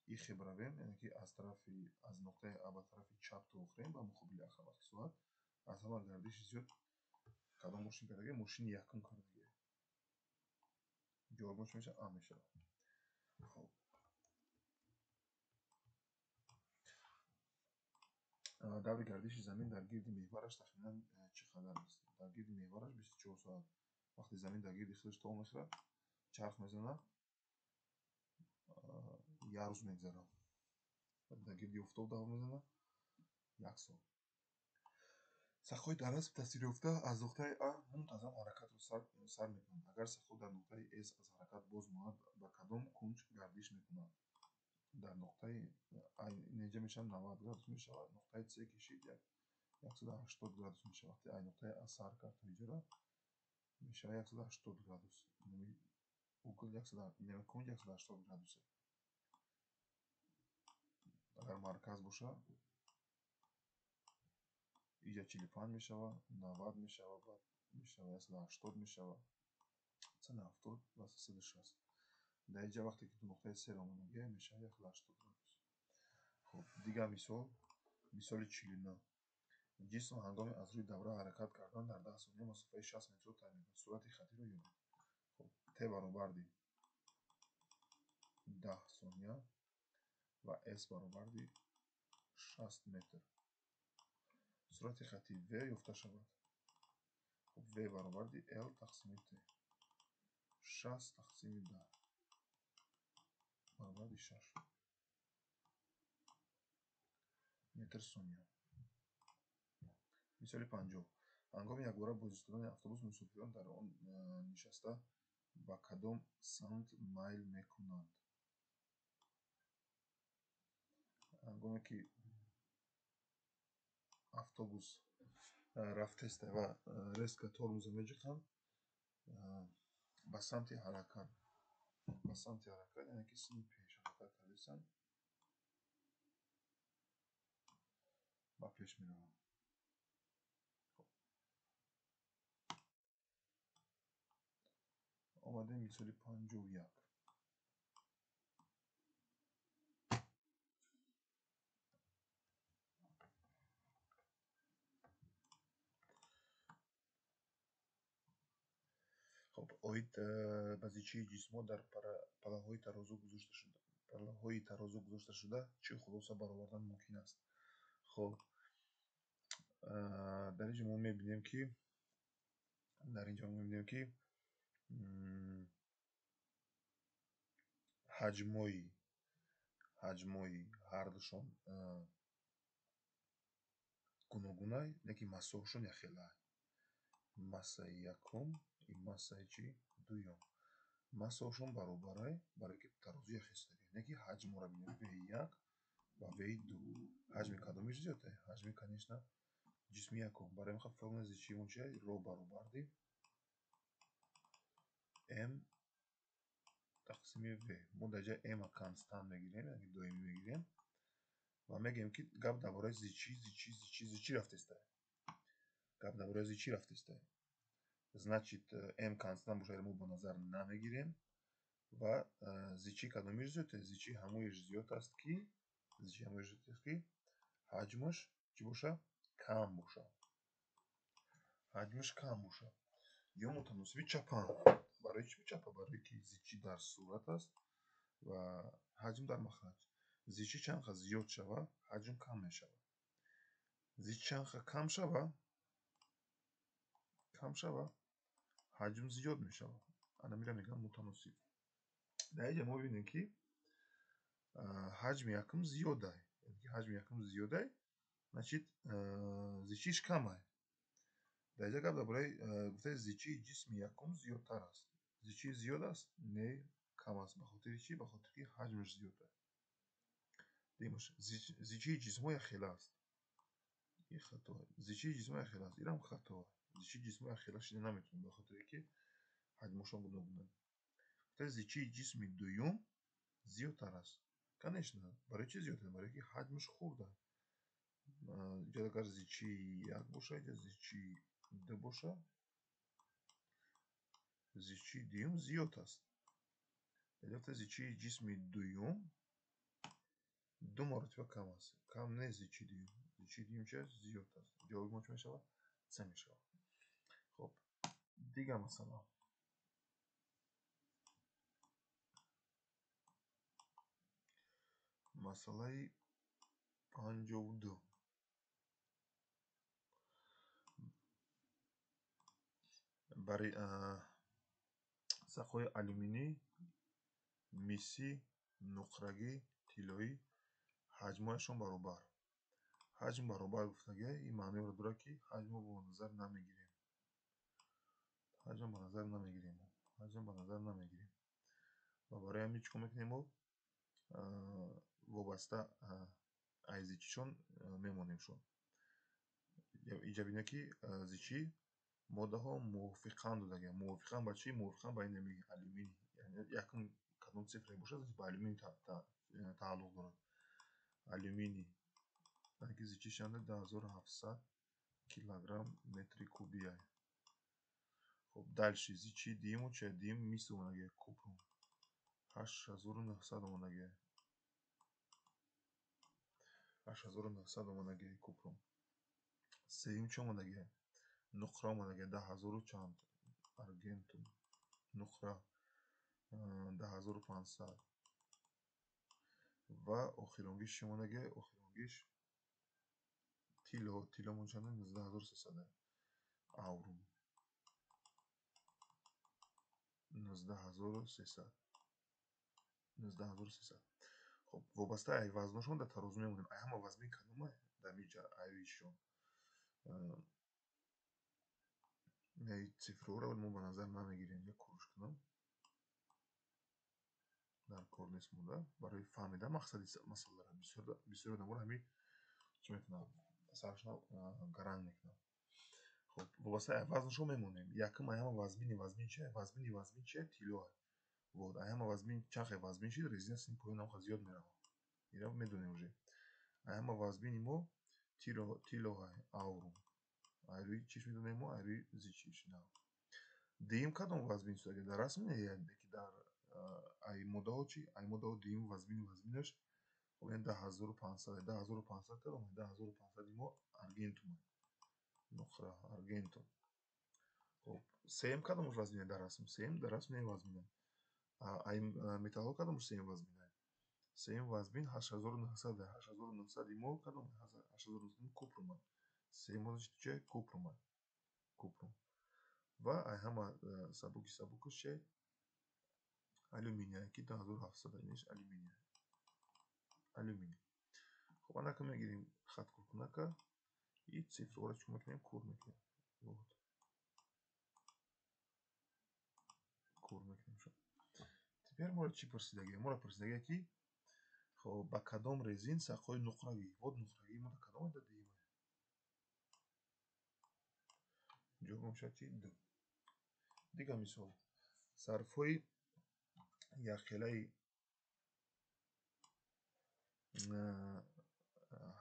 ихе бравем, яъне ки аз тарафи, аз нуқтаи А ба тарафи чап то охирем, ба муқобили ақрабаки соат аз ҳама гардиши зиёд кадом мошин кардагӣ? Мошини якум кардагӣ. Ҷавобаш мешавад А мешавад. Хуб, даври гардиши замин дар гирди меҳвараш тахминан чӣ қадар аст? Дар гирди меҳвараш 24 соат. Вақте замин дар гирди худаш то мехӯрад, чарх мезанад, як рӯз мегзарад. Дар гирди офтоб давр мезанад, як сол. Сахҳои дар асп тасвирёфта аз нуқтаи А мунтазам ҳаракатро сар мекунанд. Агар сахҳо дар нуқтаи С аз ҳаракат боз монад, ба кадом кунҷ гардиш мекунанд? Дар нуқтаи А инҷа мешавад 90 градус мешавад, нуқтаи С кишид 180 градус мешавад. Вақте А нуқтаи А сар кард то иҷора мешавад 180 градус. Угл кунҷ 180 градус. Агар марказ бошад, иҷа 45 мешавад, 90 мешавад, баъд мешавад 180 мешавад, 170 ва 360. Дар инҷа вақте ки ду нуқтаи С омадагӣ мешавад 180 градус. Хуб, дигар мисол, мисоли 49. Ҷисм ҳангоми аз рӯи давра ҳаракат кардан дар 10 сония масофаи 60 метрро тай мекунад. Суръати хатиро ёбед. Хуб, Т баробарди 10 сония ва С баробарди 60 метр. Суръати хати В ёфта шавад. Хуб, В баробарди Л тақсими Т. 60 тақсими 10 баробарди 6 метр сония. Мисоли 50. Ҳангоми якбора боз истодани автобус мусофирон дар он нишаста ба кадом самт майл мекунанд? Ҳангоме ки автобус рафтеста ва резко тормоза меҷиқанд, ба самти ҳаракат, ба самти ҳаракат, яъне ки сини пеш ҳаракат кардесанд, ба пеш мераванд. Омадем мисоли 51. Хуб, оид ба зичии ҷисмҳо дар палаҳои тарозу гузошта шуда, палаҳои тарозу гузошта шуда чӣ хулоса баровардан мумкин аст? Хуб, дар инҷо мо мебинем ки ҳаҷмҳои ҳардушон гуногунай, лекин массаҳошон якхела. Массаи якум и массаи чи? Дуюм. Массаҳошон баробарай, барои ки тарозу якхестагӣ. Лекин ҳаҷмҳоро бинем, V1 ва V2. Ҳаҷми кадомиш зиёдтар? Ҳаҷми, конечно, ҷисми якум. Барои ҳамин формулаи зичии чи? Ро баробарди М тақсими В. Мо дар ҷои М-а констант мегирем, яъне доимӣ мегирем ва мегӯем ки гап дар бораи зичӣ, зичӣ, зичӣ, зичӣ рафтеста. Гап дар бораи зичӣ рафтеста. Значит, М констант бошад, мо ба назар намегирем ва зичӣ кадомиш зиёд аст? Зичӣ ҳамоиш зиёд аст ки, зичӣ ҳамоиш зиёд аст ки ҳаҷмаш чӣ бошад? Кам бошад. Ҳаҷмаш кам бошад. Ё мутаносиби чапан. Барои чӣ чапа? Барои ки зичӣ дар сурат аст ва ҳаҷм дар махраҷ. Зичӣ чанд қа зиёд шавад, ҳаҷм кам мешавад. Зичӣ чанд қа кам шавад, ҳаҷм зиёд мешавад. Ана мира мегӯям мутаносиб. Дар инҷа мо бибинем ки ҳаҷми якум зиёдай. Яъне ки ҳаҷми якум зиёдай, Значит, зичиш камай. Дар инҷа гап дар бораи гуфтаи зичии ҷисми якум зиёдтар аст. Зичии зиёд аст? Не, кам аст. Ба хотири чӣ? Ба хотири ки ҳаҷмаш зиёд аст. Димаш, зичии ҷисмҳо якхела аст. Ин хато. Зичии ҷисмҳо якхела аст. Инам хато. Зичии ҷисмҳо якхела шида наметавонад, ба хотире ки ҳаҷмошон гуногунанд. Гуфтаи зичии ҷисми дуюм зиёдтар аст. Конечно, барои чӣ зиёдтар? Барои ки ҳаҷмаш хурд аст. Инҷо агар зичии як бошад, инҷо зичии ду бошад, зичии дуюм зиёд аст. Албатта зичии ҷисми дуюм ду маротиба кам аст. Кам не зичии дуюм. Зичии дуюм чи аст? Зиёд аст. Ҷавоби мо чӣ мешавад? С мешавад. Хоб, дигар масъала. Масъалаи 52. Барои сақҳои алюминӣ, мисӣ, нуқрагӣ, тиллоӣ ҳаҷмҳояшон баробар. Ҳаҷм баробар гуфтагӣ ин маъноеро дорад, ки ҳаҷмро ба назар намегирем. Ҳаҷмро ба назар намегирем. Ҳаҷмро ба назар намегирем. Ва барои ҳамин чӣ кор мекунем мо? Вобаста аз зичишон мемонемшон. Инҷа бинед, ки зичи моддаҳо мувофиқан додагианд. Мувофиқан ба чӣ? Мувофиқан ба ин алюминий. Яъне якум кадом цифре бошад, ба алюминий тааллуқ дорад. Алюминий. Яъне ки зичиш чанд? 10700 килограмм метри кубия. Хоб, дальше зичи дуюму чи? Дуюм мис омадагия, купрум. 8900 омадагия. 8900 омадагия купрум. Сеюм чӣ омадагия? Нуқра омадагия, 10000 чанд? Аргентум. Нуқра 10500. Ва охиронгиш чӣ омадагия? Охиронгиш тилло. Тилло мон чанд? 19300 аврум. 19300. 19300. Хоб, вобаста ай вазношон дар тарозу мемонем. Ай ҳама вазни кадома дар инҷа айшон. Цифрҳоро мо ба назар намегирем, як куруш кунам. Дар кор нест монда. Барои фаҳмидан мақсади масъаларо бисёр одаморо ҳамин чӣ мекунанд? Сарашона гаранг мекунанд. Хоб, вобаста ай вазнашон мемонем. Якум ай ҳама вазмини вазмин чи? Вазмини вазмин чи? Тилло. Вот, ай ҳама вазмин чанд хел вазмин шид, резина сини поён ҳам зиёд меравад. Инро медонем уже. Ай ҳама вазмини мо тилло аурум. Ай рӯи чиш медонем мо? Ай рӯи зичиш. Дуюм кадом вазмин шуд? Дар расм не, ки дар ай моддаҳо чи? Ай моддаҳо дуюм вазмини вазминаш хоб, ин 10500. 10500 кадом? 10500 мо аргентум. Нуқра, аргентум. Хоб, сеюм кадомаш вазмина дар расм? Сеюм дар расм не вазмина. Ай металлҳо кадомаш сеюм вазмина? Сеюм вазмин 8900. 8900 мо кадом? 8900 купрум. Сеюм чи? Купрум. Купрум. Ва ай ҳама сабуки сабукаш чи? Алюминий, ки 10700 инаш алюминий. Алюминий. Хоб, анака мегирем хаткуркунака и цифрҳоро чӣ мекунем? Кур мекунем. Вот. Кур мекунем. Теперь моро чӣ пурсидагия? Моро пурсидагия, ки хоб, ба кадом резин сақҳои нуқрагӣ? Вот нуқрагӣ мо дар кадом дар дуюм? Ҷавоб мешавад чи? Ду. Дигар мисол. Сарфҳои якхелаи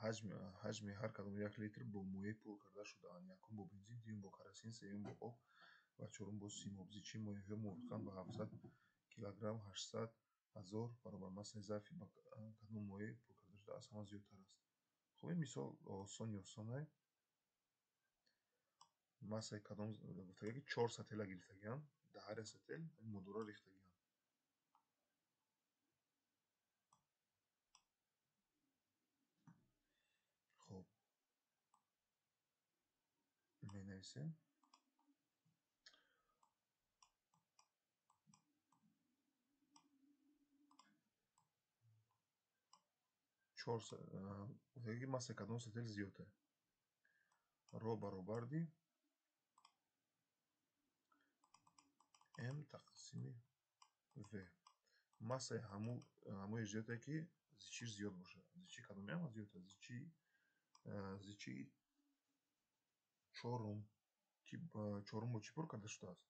ҳаҷми ҳар кадом як литр бо моеъ пур карда шудаанд. Якум бо бензин, дуюм бо карасин, сеюм бо об ва чорум бо симоб. Зичии моеъҳо мувофиқан ба 700 килограмм, 800 ҳазор баробар массаи зарфи ба кадом моеъ пур карда шуда аз ҳама зиёдтар аст. Хоб, ин мисол осони осонай. Массаи кадом гуфтагия, ки 4 сатела гирифтагианд, дар ҳар як сател моддора рехтагианд. Хоб, менависем. Чор гуфтаги массаи кадом сател зиёд аст? Ро баробарди М тақсими В. Массаи ҳамои зиёд аст, ки зичиш зиёд бошад. Зичи кадоми ҳама зиёд аст? Зичи чорум. Чорум бо чӣ пур карда шудааст?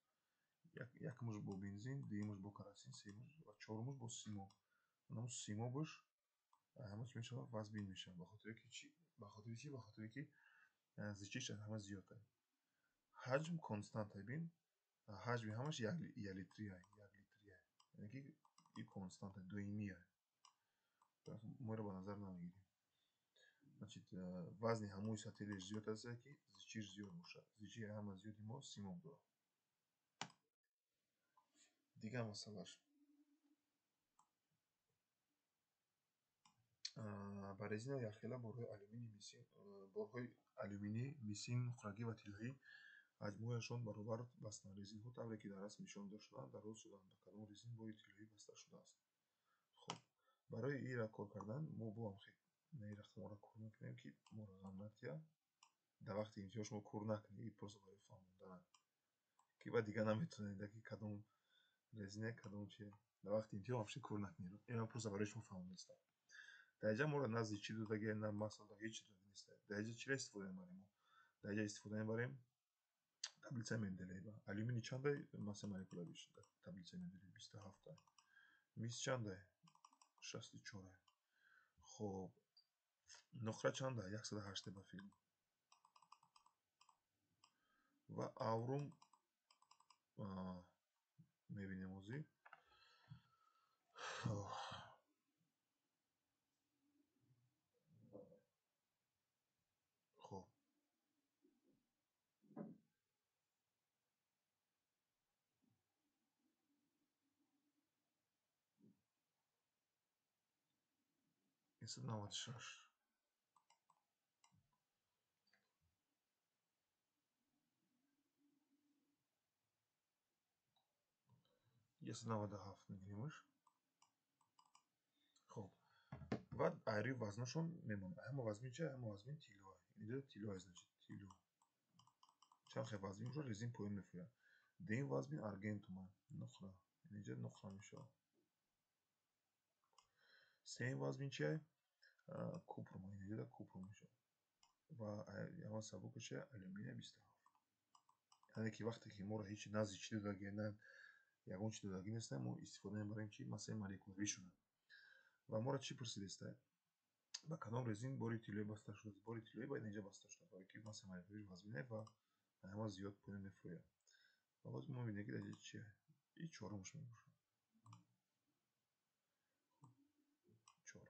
Якумаш бо бензин, дуюмаш бо карасин, сеюмаш ва чорумаш бо симоб. Ҳамон симобаш ҳама чӣ мешавад? Вазбин мешавад. Ба хотире ки чӣ? Ба хотири чӣ? Ба хотире ки зичиш аз ҳама зиёд аст. Ҳаҷм констант аст, бин. Ҳаҷми ҳамаш як литрия, як литрия. Яъне ки и констант аст, доимӣ аст. Мо инро ба назар намегирем. Значит, вазни ҳамои сателиш зиёд аст, ки зичиш зиёд бошад. Зичии ҳама зиёди мо симоб дорад. Дигар масъалаш. Ба резина якхела борҳои алюминий, мисин, борҳои алюминий, мисин, нуқрагӣ ва тиллоӣ ҳаҷмҳояшон баробар бастанд. Резинҳо тавре ки дар расм нишон дода шудаанд, дароз шуданд. Ба кадом резин бори тиллоӣ баста шудааст? Хуб, барои инро кор кардан мо бо ҳам ин рақамҳоро кор мекунем, ки моро ғам натиҳад. Дар вақти имтиҳон шумо кор накунед, ин просто барои фаҳмондан, ки баъд дигар наметавонед, ки кадом резина кадом чие. Дар вақти имтиҳон вообще кор накунед. Ин просто барои шумо фаҳмонистам. Дар инҷа моро на зичӣ додагӣ, на масса додагӣ, ҳеҷ чиз додагӣ нест. Дар инҷа чиро истифода мебарем мо? Дар инҷа истифода мебарем таблицаи Менделеева. Алюминий чанда масса молекулавиш дар таблицаи Менделеев? 27. Мис чанда? 64. Хоб, нуқра чанда? 108 ба филм. Ва аврум мебинем ҳозир. Хоб, 196. 197 мегиримаш. Хоб, ва айри вазнашон мемонад. Ҳама вазни чи? Ҳама вазни тилло. Инҷо тилло аст, значит, тилло. Чанд хел вазн мешавад? Резин поён мефурӯяд. Дуюм вазни аргентум, нуқра. Инҷо нуқра мешавад. Сеюм вазни чи? Купрум. Инҷо купрум мешавад. Ва ҳама сабукаш алюминий 27. Яъне ки вақте ки моро ҳеҷ на зичӣ додагӣ, на ягон чиз додагӣ нест, мо истифода мебарем чи массаи молекулавишона. Ва моро чӣ пурсидааст? Ба кадом резин бори тиллоӣ баста шудааст? Бори тиллоӣ бояд инҷа баста шудааст, барои ки массаи молекулавиш вазмин аст ва ҳама зиёд поён мефурӯяд. Ва боз мо мебинем, ки дар инҷа чи аст? И чорумаш мебошад. Чор.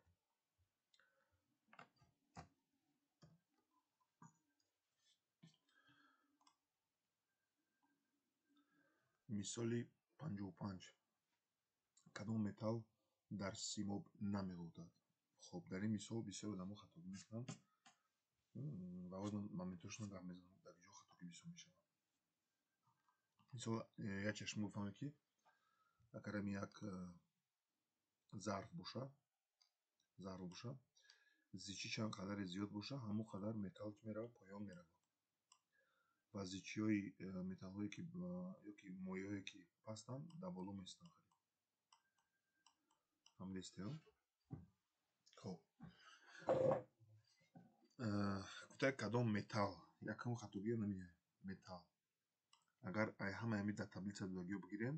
Мисоли 55. Кадом металл дар симоб намеғӯтад? Хоб, дар ин мисол бисёр одамо хатогӣ мекунанд ва боз ман метавонам гап мезанам, дар ҷо хатогӣ бисёр мешавад. Мисол, як чашм бифаҳмед, ки агар ҳамин як зарф боша, зичӣ чанд қадаре зиёд боша, ҳамон қадар металл чӣ меравад? Поён меравад. Ва зичиҳои металлҳое ки ёки моеъҳое ки пастанд, дар боло меистанд. Фаҳмидистед? Хоб, гуфта кадом металл? Якум хатогиё намеяд. Металл. Агар ҳамаи ҳамин дар таблица додагиё бигирем,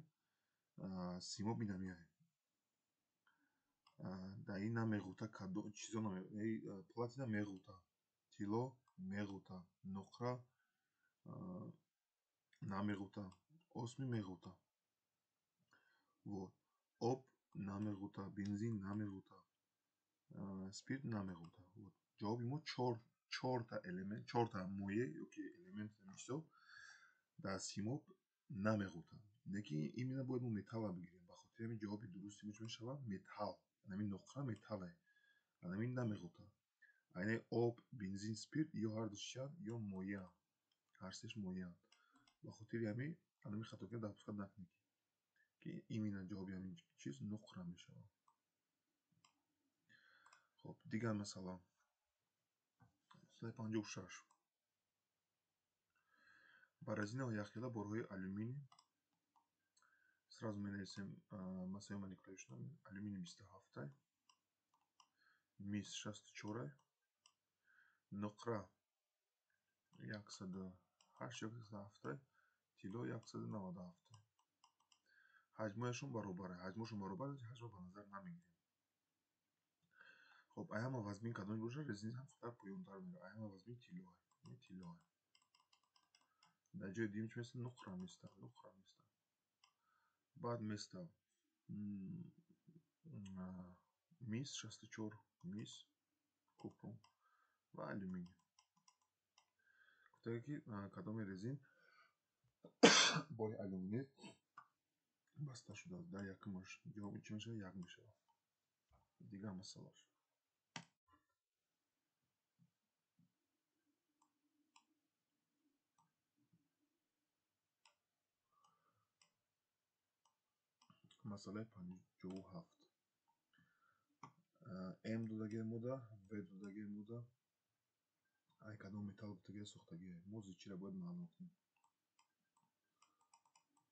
симоб намеяд. Дар ин намеғӯта, чизо платина меғӯта, тилло меғӯта, нуқра намеғӯта, осмий меғӯта. Вот, об намеғӯта, бензин намеғӯта, спирт намеғӯта. Вот, ҷавоби мо чорта элемент, чорта моеъ ёки элемент чизо дар симоб намеғӯтанд. Лекин именно бояд мо металлро бигирем. Ба хотири ҳамин ҷавоби дурусти мо чӣ мешавад? Металл. Ҳамин нуқра металле. Ҳамин намеғӯта. Яъне об, бензин, спирт ё ҳардуш чианд? Ё моеъанд. Ҳар сеш моеъанд. Ба хотири ҳамин ҳамин хатогиро допускат накунед, ки именно ҷавоби ҳамин чиз нуқра мешавад. Хоб, дигар масъала. Масъалаи 56. Ба резинаҳо якхела борҳои алюминий сразу менависем массаи молекулавиашона. Алюминий 27, мис 64, нуқра 108 ё 107, тилло 197. Ҳаҷмҳояшон баробар. Ҳаҷмҳошон баробар, ҳаҷмро ба назар намегирем. Хоб, ай ҳама вазмин кадоме бошад, резин ҳам қадар поёнтар меравад. Ай ҳама вазмин тилло, тилло. Дар ҷои дуюм чӣ места? Нуқра места, нуқра места. Баъд места мис 64, мис, купрум ва алюминий. Гуфтага ки кадоми резин бори алюминий баста шудааст. Дар якумаш ҷавоби чӣ мешавад? Як мешавад. Дигар масъалаш. Масъалаи 57. М додагиа мода, В додагиа мода, ай кадом металл гуфтагиа сохтагиа. Мо зичиро бояд маълум кунем.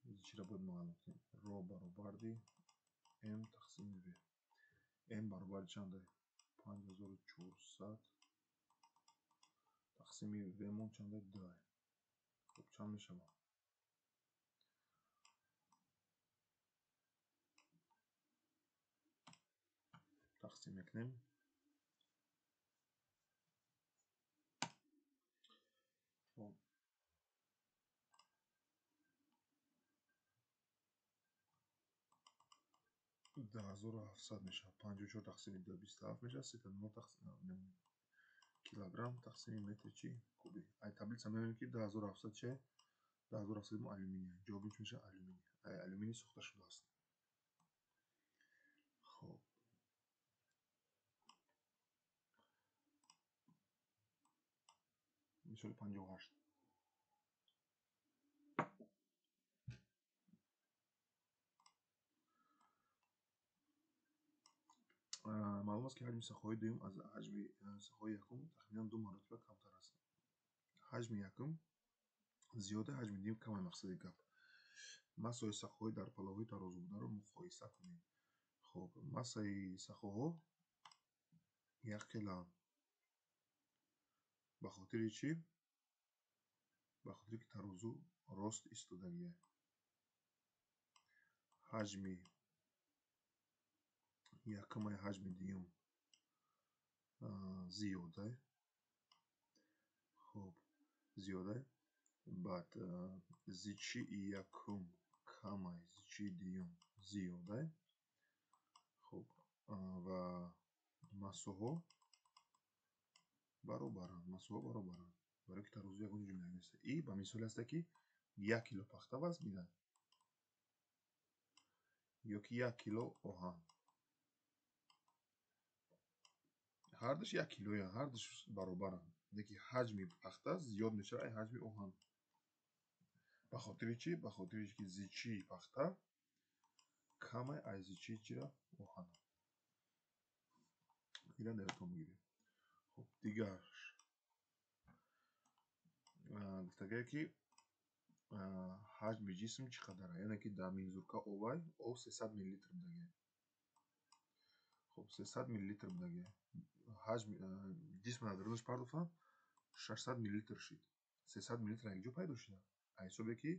Зичиро бояд маълум кунем. Ро баробарди М тақсими В. М баробари чанд? 5400 тақсими В мон чанд? 2. Хоб, чанд мешавад? Тақсим мекунем. Хоб, 2700 мешавад. 54 тақсими 2 27 мешавад. 3,0 тақсим килограмм тақсими метри чи куби. Ай таблица мебинем ки 2700 че? 2700 мо алюминий. Ҷавоби чӣ мешавад? Алюминий. Ай алюминий сохта шудааст. Хоб, мисоли 58. Маълум аст ки ҳаҷми сахои дуюм аз ҳаҷми сахои якум тахминан 2 маротиба камтар аст. Ҳаҷми якум зиёда, ҳаҷми дуюм камай. Мақсади гап. Массаи сахоҳои дар палавҳои тарозу бударо муқоиса кунед. Хоб, массаи сахоҳо якхелаанд. Ба хотири чӣ? Ба хотире ки тарозу рост истодагия. Ҳаҷми якумай ҳаҷми дуюм зиёда. Хоб, зиёда. Баъд зичии якум камай зичии дуюм зиёда. Хоб, ва массаҳо баробаранд. Массаҳо баробаранд. Барои ки тарозу ягон ҷумла нест. И ба мисоле аст ки 1 кило пахта вазн медиҳад ё ки 1 кило оҳан. Ҳардуш 1 килоянд, ҳардуш баробаранд. Лекин ҳаҷми пахта зиёд мешавад ай ҳаҷми оҳан. Ба хотири чӣ? Ба хотири ки зичии пахта камай ай зичии чира? Оҳан. Ира наёдтон мегирем. Хоб, дигарш гуфтагие ки ҳаҷми ҷисм чӣ қадар, яъне ки дар мензурка овай об 300 миллилитр будагия. Хоб, 300 миллилитр будагия. Ҳаҷми ҷисм дар дарунаш пардохтан 600 миллилитр шид. 300 миллилитр як ҷо пайдо шуда. Ҳисобе ки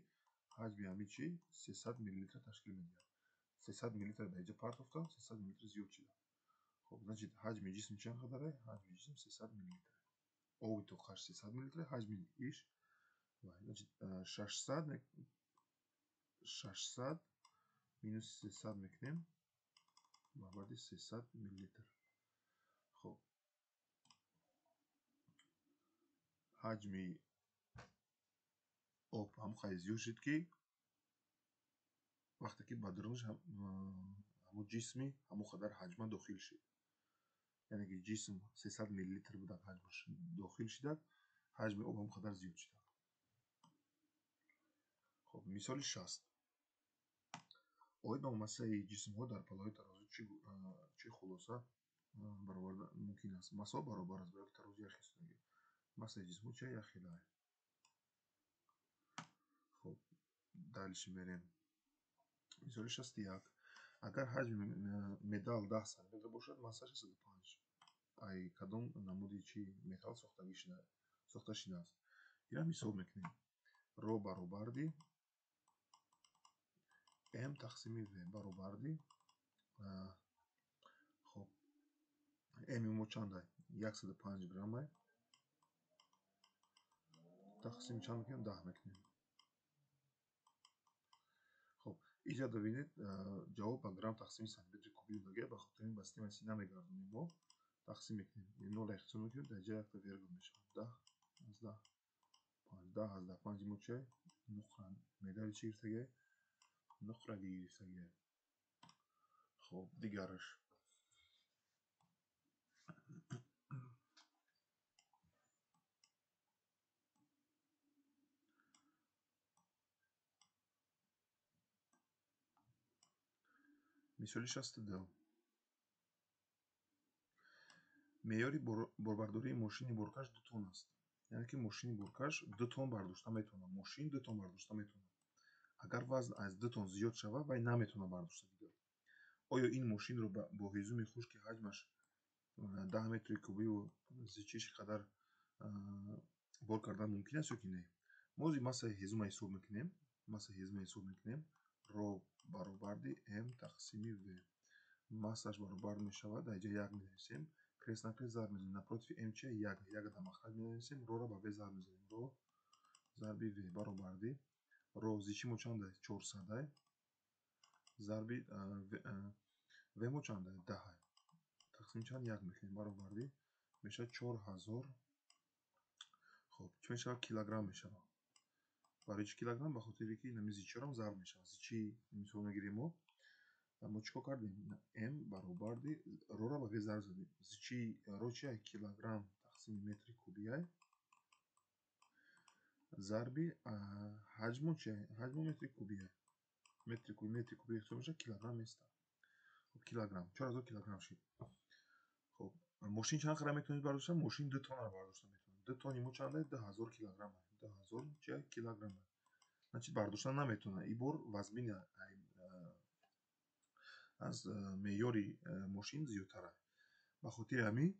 ҳаҷми ҳамин чи 300 миллилитр ташкил медиҳад. 300 миллилитр дар инҷо партофтан, 300 миллилитр зиёд шуда. Хоб, значит ҳаҷми ҷисм чанд қадар? Ҳаҷми ҷисм 300 миллилитр. Оби тоқаш 300 миллилитр, ҳаҷми иш значит 600 минус 300 мекунем баробари 300 миллилитр. Хоб, ҳаҷми об ҳам қадр зиёд шуд ки вақте ки ба дарунаш ҳамон ҷисми ҳамон қадар ҳаҷма дохил шуд. Яъне ки ҷисм 300 миллилитр буда ҳаҷмаш дохил шудад, ҳаҷми об ҳамон қадар зиёд шудад. Хоб, мисоли 60. Оид ба массаи ҷисмҳо дар палаҳои тарозу чӣ хулоса Бароварда мумкин аст. Масса баробар аст, барои тарозу як хел. Массаи ҷисмҳо чия як хела. Хоб, дальше мерем. Мисоли 61. Агар ҳаҷми медал 10 сантиметр бошад, массааш 105. Ай кадом намуди чи металл сохта шудааст? Инам ҳисоб мекунем. Ро баробарди М тақсими В баробарди, хоб, М мо чанд? 105 грамм. Тақсим чанд мекунем? 10 мекунем. Хоб, инҷа бибинед, ҷавоб ба грамм тақсими сантиметри кубӣ додагия, ба хотири ин ба системаи Си намегардонем мо. Тақсим мекунем. Нол ихтисор мекунем, дар ҷои якта вергул мешавад. 10 аз 10 5, 10 аз 10 5 мо чия? Нуқра. Медали чӣ гирифтагия? Нуқрагӣ гирифтагия. Хоб, дигараш. Мисоли 62. Меъёри борбардории мошини боркаш 2 тонна аст. Яъне ки мошини боркаш 2 тонна бардошта метавонад. Мошин 2 тонна бардошта метавонад. Агар вазн аз 2 тонна зиёд шавад, вай наметавонад бардошта дигар. Оё ин мошинро бо ҳезуми хушки ҳаҷмаш 10 метри кубиву зичиш қадар бор кардан мумкин аст ё ки не? Мо ози массаи ҳезума ҳисоб мекунем. Массаи ҳезума ҳисоб мекунем. Ро баробарди М тақсими В. Массаш баробар мешавад, дар ҷои 1 менависем. Крест на крест зарб мезанем. Напротив М чия? 1. 1 дар махраҷ менависем. Ро-ро ба В зарб мезанем. Ро зарби В баробарди ро зичи мо чанд аст? 400 зарби В мо чанд аст? 10. Тақсим чанд? 1 мекунем. Баробарди мешавад 4000. Хоб, чӣ мешавад? Килограмм мешавад. Барои чӣ килограмм? Ба хотире ки инами зичиҳоам зарб мешавад. Зичи мисол мегирем мо. Мо чӣ кор кардем? М баробарди ро-ро ба В зарб задем. Зичи ро чия? Килограмм тақсими метри кубия зарби ҳаҷмо чия? Ҳаҷмо метри кубия. Метри куб, метри кубия ҳисоб мешавад, килограмм нест. Хоб, килограмм. 4000 килограмм шид. Хоб, мошин чанд қадр метавонед бардошта? Мошин 2 тонна бардошта метавонад. 2 тонни мо чанд аст? 2000 килограмм. 2000 чия? Килограмм. Значит, бардошта наметавонад. И бор вазмин аз меъёри мошин зиёдтар аст. Ба хотири ҳамин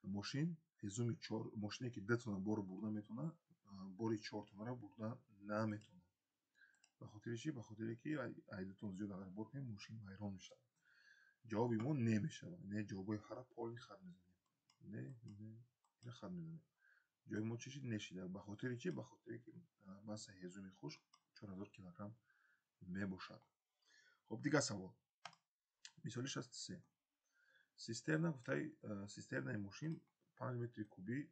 мошин ҳезуми чор, мошине ки 2 тонна бор бурда метавонад, бори 4 тоннаро бурда наметавонад. Ба хотири чӣ? Ба хотире ки ай 2 тонна зиёд агар бор кунем, мошин вайрон мешавад. Ҷавоби мо не мешавад. Не, ҷавобҳои ҳара полни хат мезанем. Не, не, ина хат мезанем. Ҷои мо чӣ шид? Не шид. Ба хотири чӣ? Ба хотире ки массаи ҳезуми хушк 4000 килограмм мебошад. Хоб, дигар савол. Мисоли 63. Систерна гуфтаи, систернаи мошин 5 метри кубӣ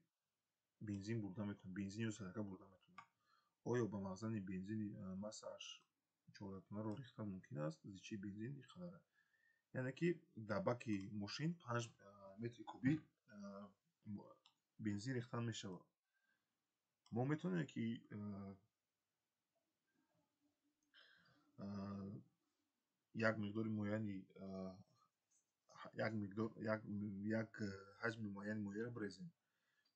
бензин бурда метавонад. Бензин ё садака бурда метавонад. Оё ба мағзани бензини массааш 14 тоннаро рехтан мумкин аст? Зичии бензин ин қадар аст. Яъне ки дар баки мошин 5 метри кубӣ бензин рехтан мешавад. Мо метавонем ки як миқдори муайяни, як миқдор, як, як ҳаҷми муайяни моеъро бирезем.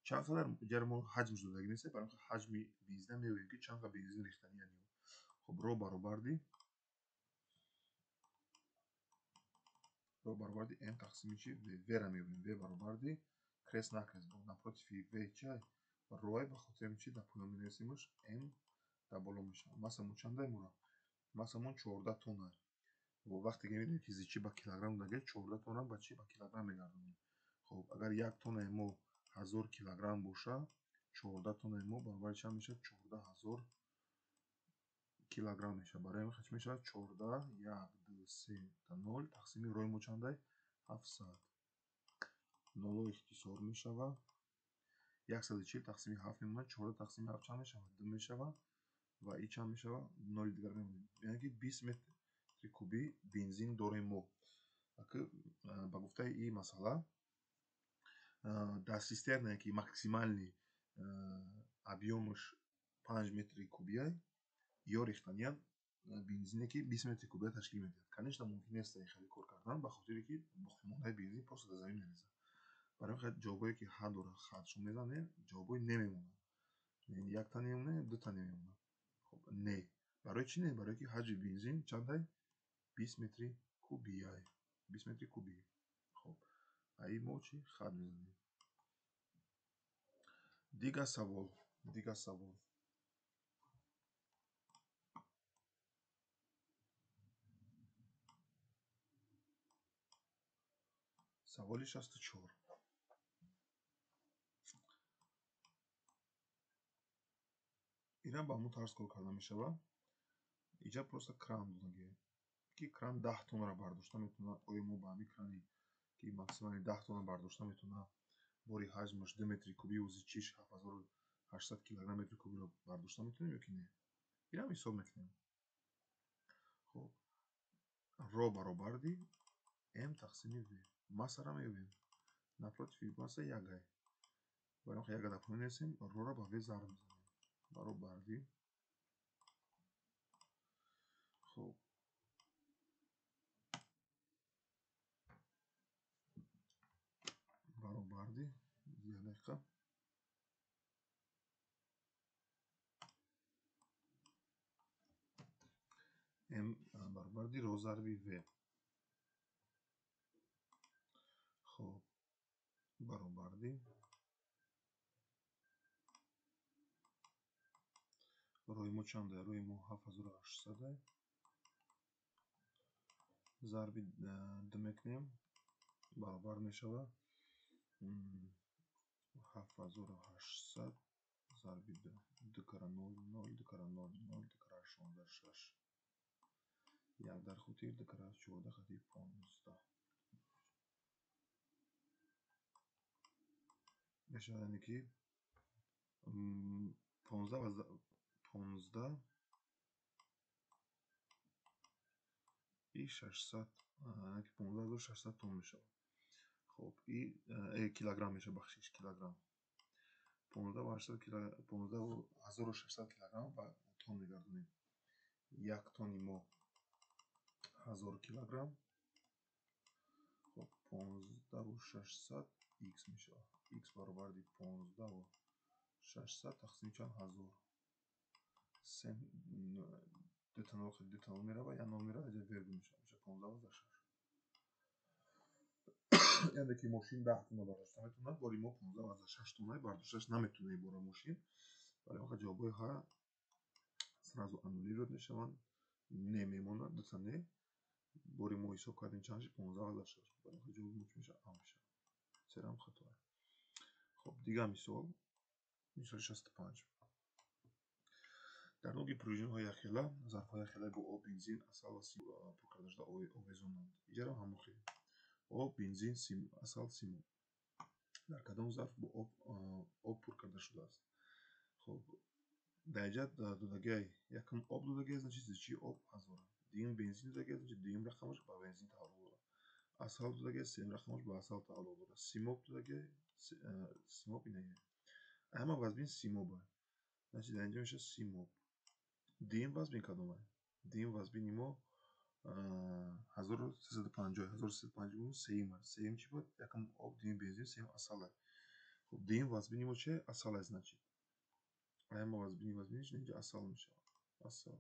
Чанд қадар ҷара мо ҳаҷмш додагӣ нест, барои ин ҳаҷми бензина меоем ки чанд қадар бензин рехтани яъне. Хоб, ро баробарди М тақсими чи? В. В-ро меёбем. В баробарди крест на крест. Напротив В чи? Рои, ба хотири чи дар поён менависемш М дар боло мешавад. Массамон чанд ай мура? Массамон 14 тонна. Ва вақте ки мебинем ки зичи ба килограмм додагӣ, 14 тонна ба чи? Ба килограмм мегардонем. Хоб, агар 1 тоннаи мо 1000 килограмм боша, 14 тоннаи мо баробари чанд мешавад? 14000 килограмм мешавад. Барои ҳамин чӣ мешавад? 14, 1, 2, 3, 0 тақсими рои мо чанд ай? 700. Ноло ихтисор мешавад. 140 тақсими 7 мемонад. 14 тақсими 7 чанд мешавад? 2 мешавад. Ва и чанд мешавад? 0 дигар мемонад. Яъне ки 20 метри кубӣ бензин дорем мо. Ба гуфтаи ин масъала, дар систернае ки максимални объёмаш 5 метри кубия, ё рехтаниям бензине ки 20 метри кубия ташкил медиҳад. Конечно, мумкин нест ин хеле кор кардан, ба хотире ки боқимондаи бензин просто дар замин мерезад. Барои ин ҷавобое ки ҳа дорад, хатшо мезанем, ҷавобои не мемонад. Якта немонад, дута немонад. Хоб, не. Барои чӣ не? Барои ки ҳаҷми бензин чандай? 20 метри кубияй. 20 метри кубӣ. Хоб, аи мо чӣ хат мезанем. Дигар савол, дигар савол. Саволи 64. Ирам ба ҳамон тарз кор карда мешавад. Иҷа просто кран додагӣ, ки кран 10 тоннаро бардошта метавонад. Оё мо ба ҳамин крани ки максимални 10 тонна бардошта метавонад, бори ҳаҷмаш 2 метри кубиву зичиш 7800 килограмм метри кубиро бардошта метавонем ё ки не? Ирам ҳисоб мекунем. Хоб, ро баробарди м тақсими в. Массаро меёбем. Напротив масса ягай. Барои он яга дар поён мерасем, роро ба в зарб мезанем. Баробарди. Хоб, баробарди як дақиқа. М баробарди ро зарби в. Хоб, баробарди рои мо чанда? Рои мо 7800 зарби 2 мекунем, баробар мешавад 7800 зарби 2. 2 кара 0 0, 2 кара 0 0, 2 кара 16 6. Як дар хотир 2 кара 14 хати 15. Мешавад яъне ки 15 и 600, яъне ки 15600 тонна мешавад. Хоб, и килограмм мешавад, бахшиш, килограмм. 15600 килограмм ба тонн мегардонем. Як тонни мо 1000 килограмм. Хоб, 15600 х мешавад. Х баробарди 15600 тақсими чанд? 1000. Се дута нол, дута нол мерава, як нол мерава, аҷа вергул мешавад. Мешавад 15 6. Яъне ки мошин 10 тонна бардошта метавонад, бори мо 15 6 тонна бардошташ наметавонад бора мошин. Барои он ҷавобҳои ҳа сразу аннулировать мешаванд, не мемонад, дута не. Бори мо ҳисоб кардем чанд шуд? 15 6. Барои он ҷавоби мо чӣ мешавад? А мешавад. Серам хато. Хоб, дигар мисол, мисоли 65. Дар нуги пружинаҳои якхела, зарфҳои якхела бо об, бензин, асал ва сим пур карда шуда овезонанд. Иҷарам ҳамон хел. Об, бензин, сим, асал, симоб. Дар кадом зарф бо об пур карда шудааст? Хоб, дар инҷа додагиай якум об додагиай, значит зичии об 1000. Дуюм бензин додагиай, значит дуюм рақамаш ба бензин тааллуқ дорад. Асал додагиай, сеюм рақамаш ба асал тааллуқ дорад. Симоб додагиай, симоб инае. Ҳама вазбин симоба. Значит дар инҷа мешавад симоб. Дуюм вазбин кадомай? Дуюм вазбини мо 1350, 1350 сеюм аст. Сеюм чӣ буд? Якум об, дуюм бензин, сеюм асал аст. Хоб, дуюм вазбини мо чи? Асал аст, значит. Ҳама вазбиниш инҷа асал мешавад. Асал.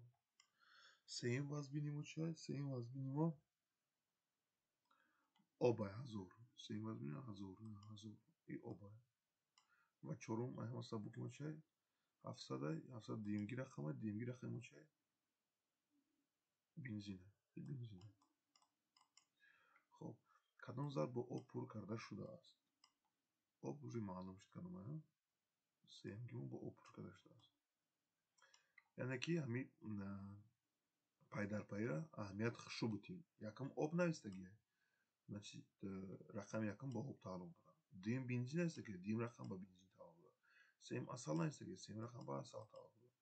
Сеюм вазбини мо чи аст? Сеюм вазбини мо об аст, 1000. Сеюм вазбини 1000, 1000. И об аст. Ва чорум ҳама сабуки мо чи аст? 700 аст, 700 дуюмги рақам аст, дуюмги рақами мо чи аст? Бензин аст. Бензин аст. Хоб, кадом зарф бо об пур карда шудааст? Об уже маълум шуд кадом аст. Сеюмги мо бо об пур карда шудааст. Яъне ки ҳамин пайдарпайра аҳамият хушу бутем. Якум об навистагиа, значит рақами якум ба об тааллуқ дорад. Дуюм бензин навистагиа, дуюм рақам ба бензин тааллуқ дорад. Сеюм асал навистагиа, сеюм рақам ба асал тааллуқ дорад.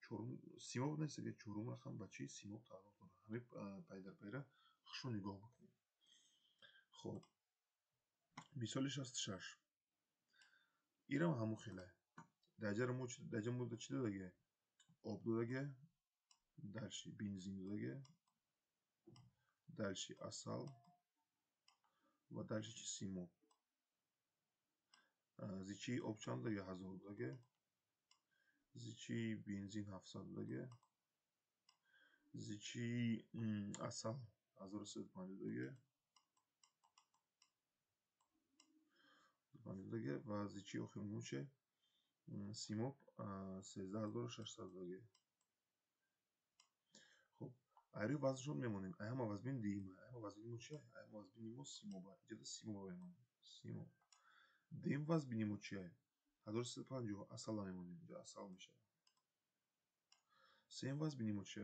Чорум симоб навистагиа, чорум рақам ба чӣ? Симоб тааллуқ дорад. Ҳамин пайдарпайра хушу нигоҳ бикунем. Хоб, мисоли 66. Ирам ҳамон хеле. Дар ҷа мо чӣ додагиа? Об додагиа, Дальше бензин додаге, дальше асал ва дальше чи симоб. Зичии об чанд додаге? 1000 додаге. Зичии бензин 700 додаге. Зичии асал 1350 додаге. Додаге ва зичии охири че симоб 13600 додаге. Хуб, айрӯи вазншон мемонем. Ай ҳама вазбини дуюма. Ай ҳама вазбини мо чи? Ай ҳама вазбини мо симоба. Иҷода симоба мемонем. Симоб. Дуюм вазбини мо чи? 1350 асала мемонем. Инҷо асал мешавад. Сеюм вазбини мо чи?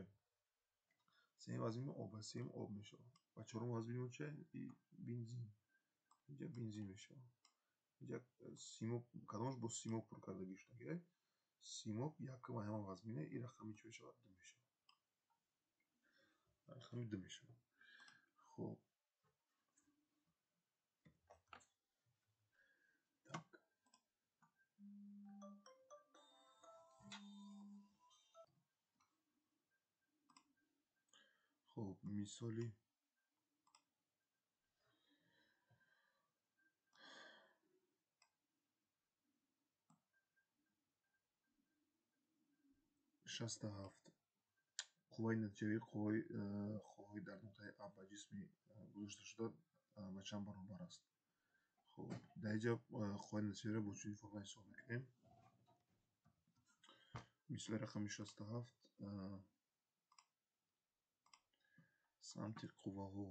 Сеюм вазбини мо об аст. Сеюм об мешавад. Ва чорум вазбини мо чи? Бензин. Инҷо бензин мешавад. Инҷо симоб, кадомаш бо симоб пур кардагӣ шудаги? Симоб якум ай ҳама вазбине, и рақами чи мешавад? 2 мешавад. Рақами 2 мешавад. Хуб. Так. Хуб, мисоли 67. Қувваи натиҷавии қувваҳои дар нуқтаи А ба ҷисми гузошташуда ба чанд баробар аст? Хуб, дар инҷа қувваи натиҷавиро бо чунин формула ҳисоб мекунем. Мисоли рақами 67 самти қувваҳо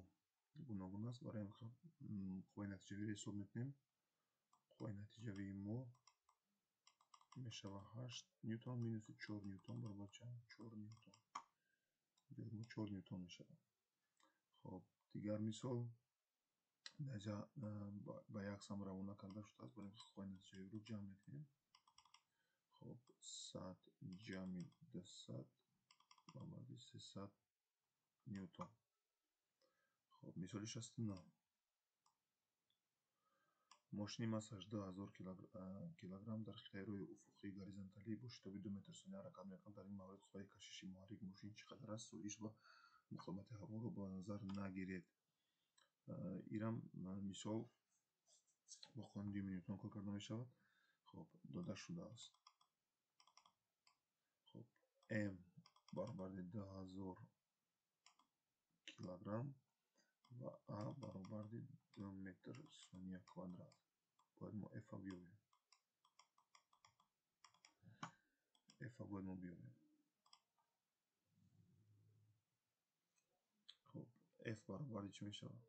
гуногун аст. Барои ҳамин қувваи натиҷавиро ҳисоб мекунем. Қувваи натиҷавии мо мешавад 8 ньютон минуси 4 ньютон баробар чанд? 4 ньютон. Ҷои мо 4 ньютон мешавад. Хуб, дигар мисол дар инҷа ба як сам равона карда шудааст. Барои ин қувваи натиҷавиро ҷамъ мекунем. Хуб, 100 ҷамъи 200 баробари 300 ньютон. Хуб, мисоли 69. Мошини массаш 2000 килограмм дар хитаи рӯи уфуқии горизонталӣ бо шитоби 2 метр сония ҳаракат мекунад. Дар ин маврид қувваи кашиши муҳаррик мошин чӣ қадар аст? Суиш ва муқовимати ҳаворо ба назар нагиред. Ирам мисол бо қонуни дуюми Ньютон кор карда мешавад. Хуб, дода шудааст. Хуб, М баробари 2000 килограмм ва А баробари 2 метр сония квадрат. Бояд мо F-а биёбем. F-а бояд мо биёбем. Хуб, F баробари чӣ мешавад?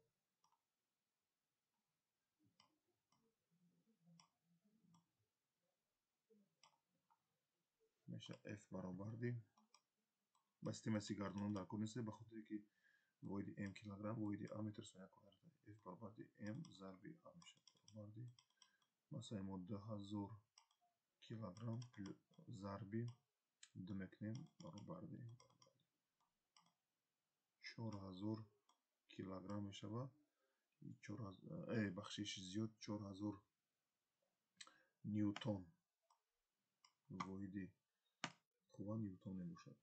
Мешавад F баробари ба системаи сигардонон дар кор нест, ба хотире ки воҳиди М килограмм, воҳиди А метр сония квадрат. F баробари М зарби А мешавад. Баробари масалан мо 2000 килограмм зарби 2 мекунем баробари 4000 килограмм мешавад. Бахшиш зиёд 4000 ньютон. Воҳиди қувва ньютон мебошад.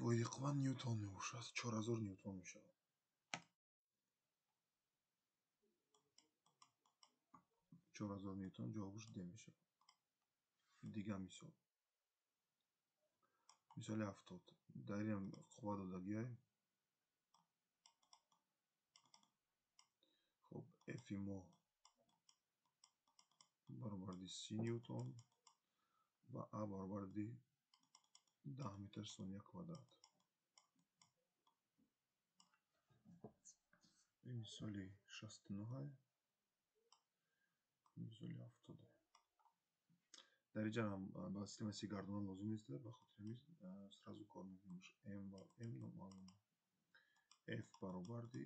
Воҳиди қувва ньютон мебошад. 4000 ньютон мешавад. 4000 ньютон ҷавобаш Д мешавад. Дигар мисол. Мисоли 70. Дар инам қувва додагиай. Хуб, F мо баробари 30 ньютон ва А баробари 10 метр сония квадрат. Ин мисоли 69, мисоли 70. Дар инҷа ҳам ба системаи сигардонон лозим нест, ба хотири ҳамин сразу кор мекунем. М ва М номаълум. F баробари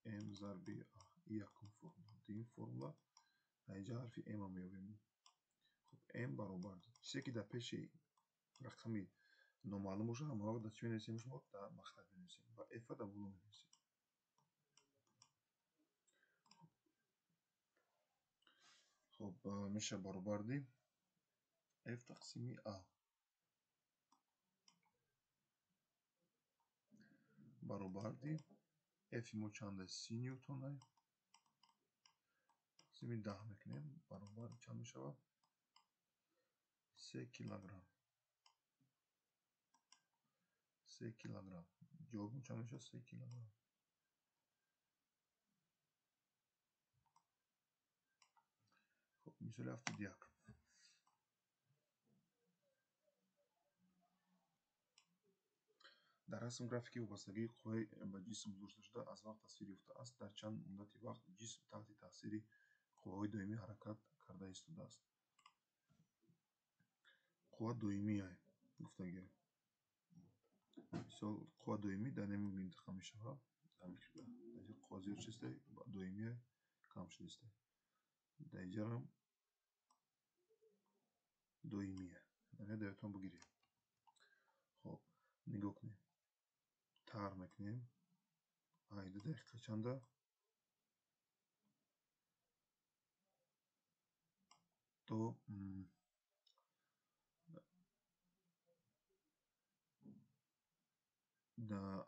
М зарби А. Ин якум формула. Дуюм формула инҷа ҳарфи М меёбем. Хуб, М баробар чизе ки дар пеши рақами номаълум бошад, ҳама вақт дар чӣ менависем? Шумо дар махраҷ менависем ва F-а дар боло менависем. Хуб, меша баробарди F тақсими А. Баробарди F мо чанд аст? 30 ньютон аст. Тақсими 10 мекунем, баробар чанд мешавад? 3 килограмм. 3 килограмм. Ҷавобмон чанд мешавад? 3 килограмм. Хуб, мисоли 71. Дар расм графики вобастагии қувваи ба ҷисм гузошта шуда аз вақт тасвир ёфтааст. Дар чанд муддати вақт ҷисм таҳти таъсири қувваҳои доимӣ ҳаракат карда истодааст. Қувва доимия гуфтагӣ. Мисол, қувва доимӣ дар неми минтақа мешавад. Қувва зиёд шудааст, доимия кам шудааст. Дар инҷарам доимия. Дар даётон бигиред. Хоб, нигоҳ кунем. Тар мекунем. Ай, 2 дақиқа чанда? То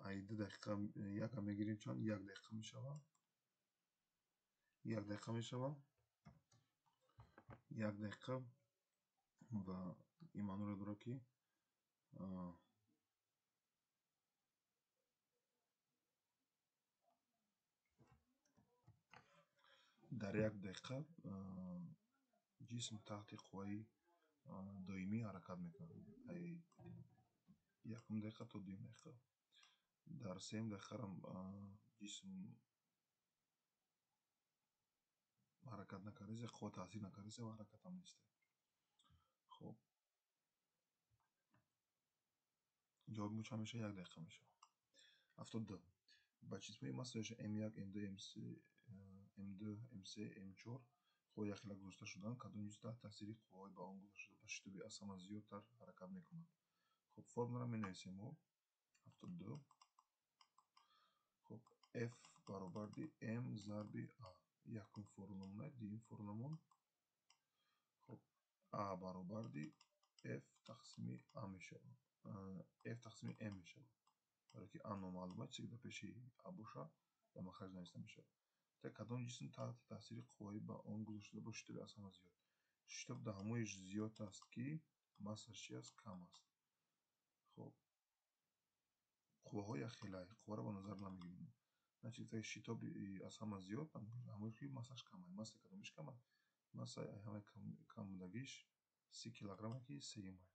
ай 2 дақиқа яка мегирем чанд? 1 дақиқа мешавад. 1 дақиқа мешавад. 1 дақиқа ва ин маъноро дорад, ки дар 1 дақиқа ҷисм таҳти қувваи доимӣ ҳаракат мекунад. Ай 1 дақиқа то 2 дақиқа. Дар 3 дақиқарам ҷисм ҳаракат накардааст, қувва таъсир накардааст ва ҳаракатам нест. Хоб, ҷавоби мо чанд мешавад? 1 дақиқа мешавад. 72. Ба ҷисмҳои массааш М1, М2, М3, М2, М3, М4 қувваи якхела гузошта шуданд. Кадом ҷисм таҳти таъсири қувваҳои ба он гузошта шуда ба шитоби аз ҳама зиёдтар ҳаракат мекунад? Хоб, формуларо менависем мо. 72. Хоб, F баробарди M зарби A. Якум формуламон, дуюм формуламон. Хоб, A баробарди F тақсими A мешавад. F тақсими M мешавад. Барои ки A номаълум аст, чизе ки дар пеши A бошад, дар махраҷ нависта мешавад. Так, кадом ҷисм таҳти таъсири қувваи ба он гузошта бо шитоби аз ҳама зиёд? Шитоб дар ҳамоиш зиёд аст, ки массаш чи аст? Кам аст. Хоб, қувваҳо якхелаи, қувваро ба назар намегирем. Значит, шитоби аз ҳама зиёд ҳамоиш ки массаш кам аст. Массаи кадомиш кам аст? Массаи ҳамаи камбудагиш 30 килограмм, ки сеюм аст.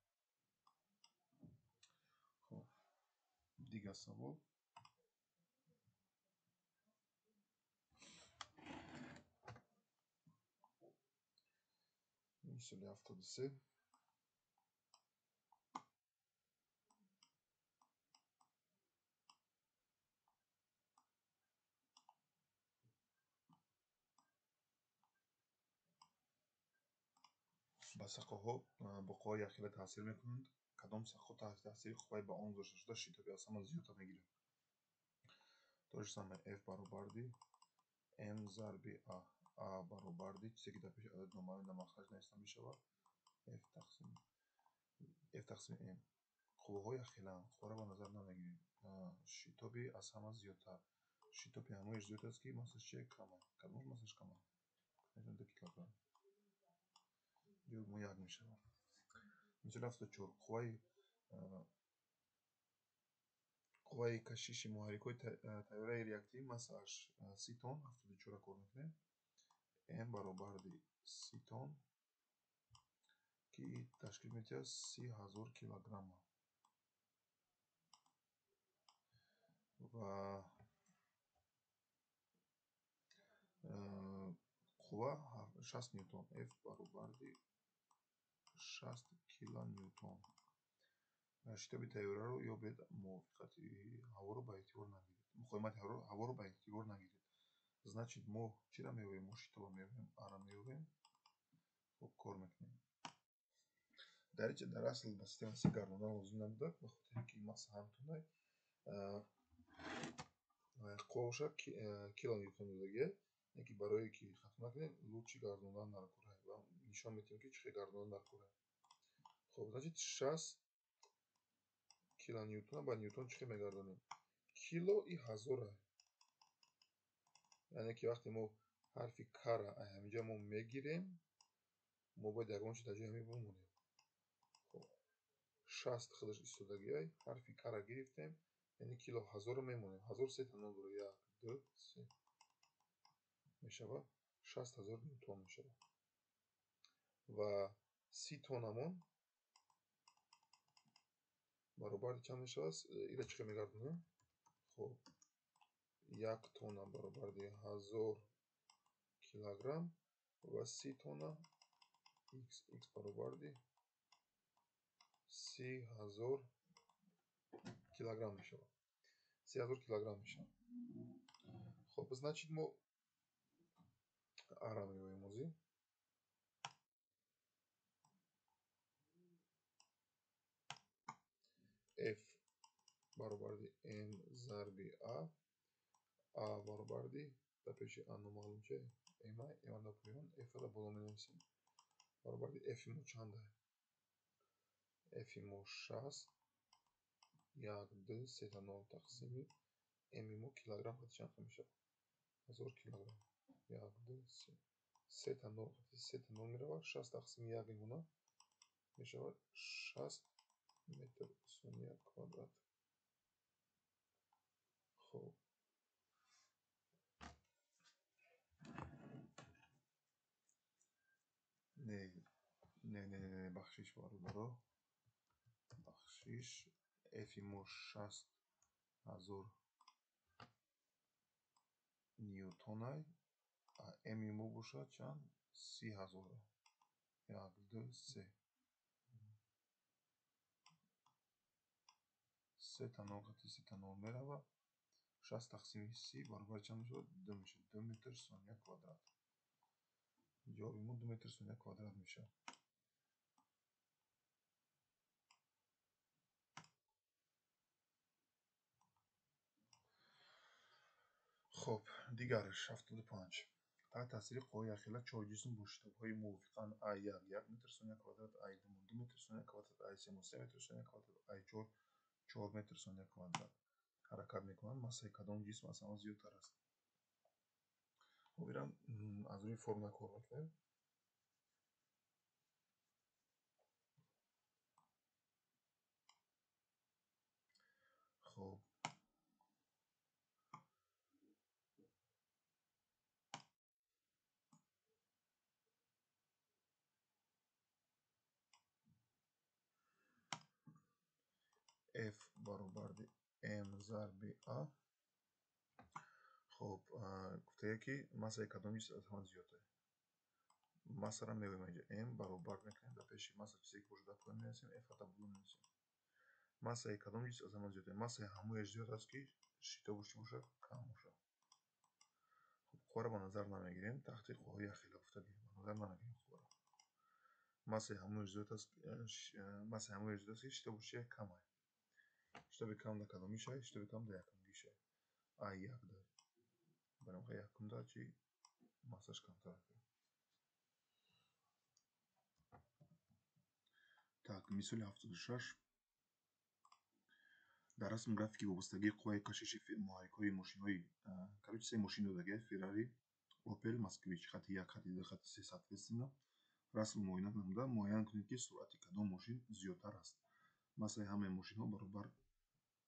Хоб, дигар савол. Мисоли 73. Ба сақоҳо бо қувваи якхела таъсир мекунанд. Кадом сақо таҳти таъсири қувваи ба он гузошта шуда шитоби аз ҳама зиёдтар мегирад? То же самое F баробарди M зарби A. A баробарди чизе ки дар пеши адад номаълум дар махраҷ нависта мешавад. F тақсими M. Қувваҳо якхелаанд, қувваро ба назар намегирем. Шитоби аз ҳама зиёдтар. Шитоби ҳамоиш зиёд аст, ки массаш чи кам аст. Кадомаш массаш кам аст? 2 килограмм. Ҷавоб мо 1 мешавад. Мисоли 74. Қувваи кашиши муҳаррикҳои тайёраи реактивӣ массааш 30 тонн, 74 кор мекунем. М баробарди 30 тонн, ки ташкил медиҳад 30 000 килограмма. Ва қувва 60 ньютон. F баробарди 60 килоньютон. Шитоби тайёраро ёбед, мувофиқати ҳаворо ба эътибор нагиред. Муқовимати ҳаворо ба эътибор нагиред. Значит, мо чиро меёбем? Мо шитобро меёбем, А-ро меёбем. Хоб, кор мекунем. Дар инҷа дар асл ба системаи С гардондан лозим набуда, ба хотире ки масса ҳамтонай қувва бошад килоньютон додагия, яке барое ки хато накунем, лучше гардондан дар кора ва нишон медиҳем, ки чӣ хел гардондан дар кора. Хоб, значит, 60 килоньютона ба ньютон чӣ хел мегардонем? Кило и ҳазора. Яъне ки вақте мо ҳарфи К-ра ҳаминҷа мо мегирем, мо бояд ягон чи дар ҷои ҳамин бимонем. Хоб, 60 худаш истодагиай, ҳарфи К-ра гирифтем, яъне кило ҳазорро мемонем. Ҳазор сета нол дорад. 1, 2, 3. Мешавад 60 ҳазор ньютон мешавад. Ва 30 тоннамон баробари чанд мешавад? Ира чӣ мегардонем? Хоб, 1 тонна баробари 1000 килограмм ва 30 тонна x баробари 30 ҳазор килограмм мешавад. 30 ҳазор килограмм мешавад. Хоб, значит мо ара меоем озӣ. F баробари M зарби A, A баробари дар пеши A номаълум че M, M дар поён, F дар боло менависем. Баробари F мо чанда? F мо 60, 1, 2, 3 0 тақсими M мо килограмм қати чанд мешавад? 1000 килограмм. 1, 2, 3. 3 0 қати 3 0 меравад. 60 тақсими 1 имона мешавад 60 метр сония квадрат. Хоб, не, не, не, не, бахшиш бародаро, бахшиш. F мо 60 ҳазор ньютонай, а M мо бошад чанд? 30 ҳазор. 1, 2, 3. 3 нол қати 3 нол меравад. 60 тақсими 30 баробари чанд мешавад? 2 мешавад. 2 метр сония квадрат. Ҷавоби мо 2 метр сония квадрат мешавад. Хоб, дигараш 75. Таҳти таъсири қувваи якхела чор ҷисм бо шитобҳои мувофиқан А1 1 метр сония квадрат, А2 2 метр сония квадрат, А3 3 метр сония квадрат, А4 4 метр сония квадрат ҳаракат мекунанд. Массаи кадом ҷисм аз ҳама зиёдтар аст? Хоб, ирам аз рӯи формула кор мекунем. Хоб, F баробари M зарби A. Хоб, гуфтае ки массаи кадом ҷисм аз ҳама зиёд аст? Массаро меоем инҷа M баробар мекунем, дар пеши масса чизе ки бошад дар поён менависем, F дар боло менависем. Массаи кадом ҷисм аз ҳама зиёд аст? Массаи ҳамояш зиёд аст ки шитобаш чӣ бошад? Кам бошад. Хоб, қувваро ба назар намегирем, таҳти қувваҳои якхела гуфтагӣ ба назар намегирем қувваро. Массаи ҳамояш зиёд аст, массаи ҳамояш зиёд аст ки шитобаш чи кам аст. Шитоби кам дар кадоми шай? Шитоби кам дар якумги шай. А1 дар. Барои якум дар чи массаш камтар аст. Так, мисоли 76. Дар расм графики вобастагии қувваи кашиши муҳаррикҳои мошинҳои, короче, се мошин додагия: Феррари, Опел, Москвич, хати 1, хати 2, хати 3 соответственно. Расм муоина намуда муайян кунед ки суръати кадом мошин зиёдтар аст. Массаи ҳамаи мошинҳо баробар,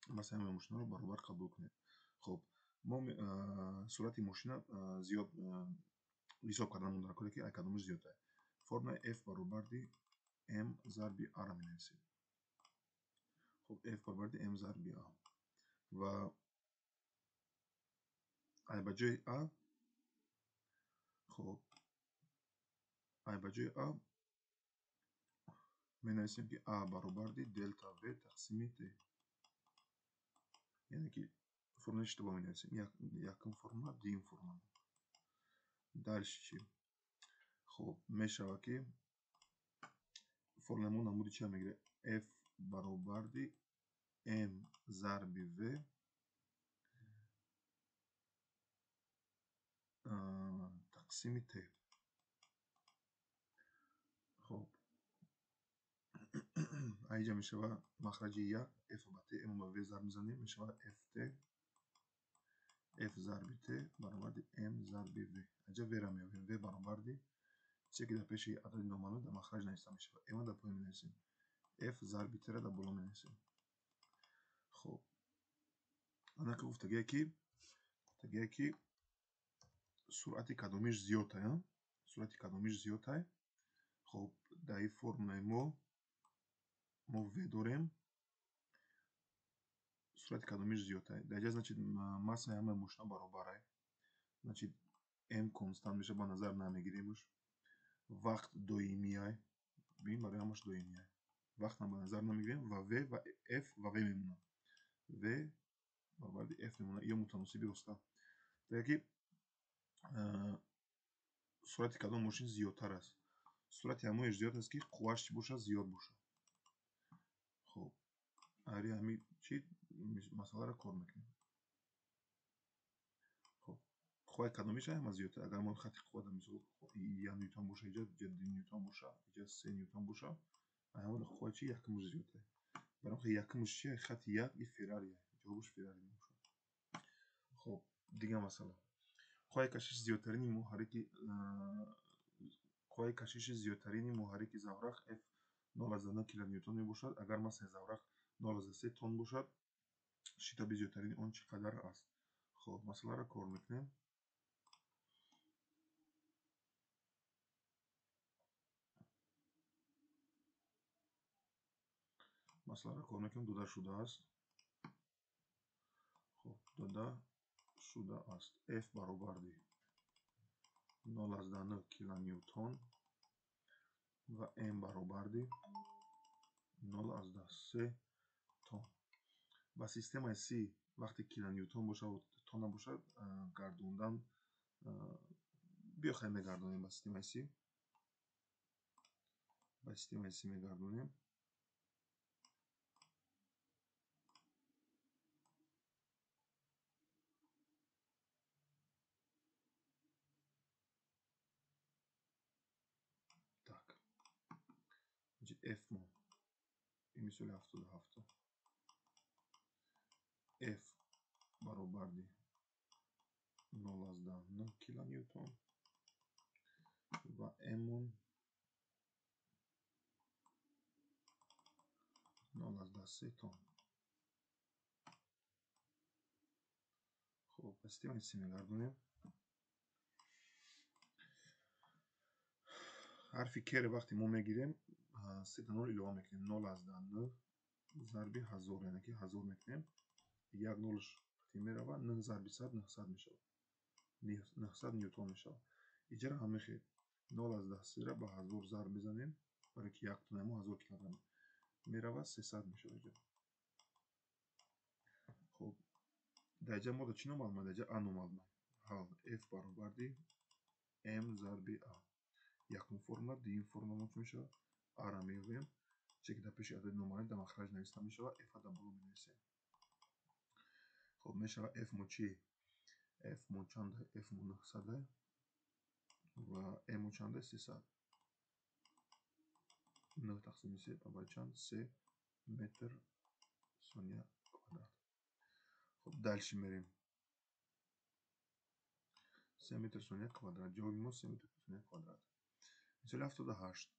массаи ҳамаи мошинҳоро баробар қабул кунед. Хоб, мо суръати мошина зиёд ҳисоб кардан дар коре ки ай кадомаш зиёд аст. Формулаи F баробари M зарби A-ро менависем. Хоб, F баробари M зарби A. Ва ай ба ҷои A, хоб, ай ба ҷои A менависем ки A баробари делта V тақсими T. Яъне ки формулаи шитоба менависем. Якум формула, дуюм формула. Дальше чӣ? Хоб, мешавад ки формулаи мо намуди чӣ мегирад? F баробари M зарби V тақсими T. Хоб, аинҷа мешавад махраҷи 1, F ба T, M ба V зарб мезанем, мешавад FT F зарби T баробарди M зарби V. Аҷа V-ра меёбем. V баробарди чизе ки дар пеши адади номаълум дар махраҷ нависта мешавад. M-ро дар поён менависем. F зарби T-ра дар боло менависем. Хоб, анака гуфтагие ки суръати кадомиш зиёдтай, суръати кадомиш зиёдтай. Хоб, дар ин формулаи мо V дорем, суръати кадомиш зиёдтай. Дар инҷа значит массаи ҳамаи мошина баробарай. Значит M констант мешавад, ба назар намегиремш. Вақт доимиай, бибин, барои ҳамаш доимиай. Вақтам ба назар намегирем ва V ва F ва V мемонад. V баробари F мемонад, ё мутаносиби роста. Дар ки суръати кадом мошин зиёдтар аст? Суръати ҳамояш зиёд аст, ки қуввааш чӣ бошад? Зиёд бошад. Хоб, ари ҳами чи масъаларо кор мекунем. Хоб, қувваи кадомиш ҳама зиёдтар? Агар мо хати қувва дар мисол 1 ньютон боша, инҷа 2 ньютон боша, инҷа 3 ньютон боша, ҳамон қувваи чи якумаш зиёдтар. Барои ҳамин якумаш чи? Хати 1 и Феррари, ҷавобаш Феррари мебошад. Хоб, дигар масъала. Қувваи кашиши зиёдтарини муҳаррики қувваи кашиши зиёдтарини муҳаррики заврақ F 0,9 килоньютон мебошад. Агар массаи заврақ 0,3 тонн бошад, шитоби зиёдтарини он чӣ қадар аст? Хоб, масъаларо кор мекунем. Масъаларо кор мекунем, дода шудааст. Хоб, дода шудааст. F баробарди 0,9 килоньютон ва M баробарди 0,3 тонн. Ба системаи С вақте килоньютон бошад ва тонна бошад, гардондан биё хай мегардонем ба системаи С. Ба системаи С мегардонем. Так. Значит, F мо. И мисоли 77. F баробарди 0,9 килоньютон ва M 0,3 тонн. Хоб, ба системаи С мегардонем. Ҳарфи К-ро вақте мо мегирем, 3 нол илова мекунем. 0,9 зарби 1000, яъне ки 1000 мекунем. 1 нолш қатъи меравад, 9 зарби 100 900 мешавад. 900 ньютон мешавад. Иҷара ҳам мехед 0,3-ро ба 1000 зарб мезанем, барои ки 1 тонна мо 1000 килограмм меравад, 300 мешавад иҷа. Хоб, дар иҷа мо чӣ номаълум? Дар иҷа А номаълум. Ҳал F баробарди M зарби А. Якум формула, дуюм формула мо чӣ мешавад? А-ро меёбем. Чизе ки дар пеши адади номаълум дар махраҷ нависта мешавад, F-ро дар боло менависем. Хоб, мешавад F мо чӣ? F мо чанд? F мо 900 ва M мо чанд? 300. 9 тақсими 3 баробари чанд? 3 метр сония квадрат. Хоб, дальше мерем. 3 метр сония квадрат. Ҷавоби мо 3 метр сония квадрат. Мисоли 78.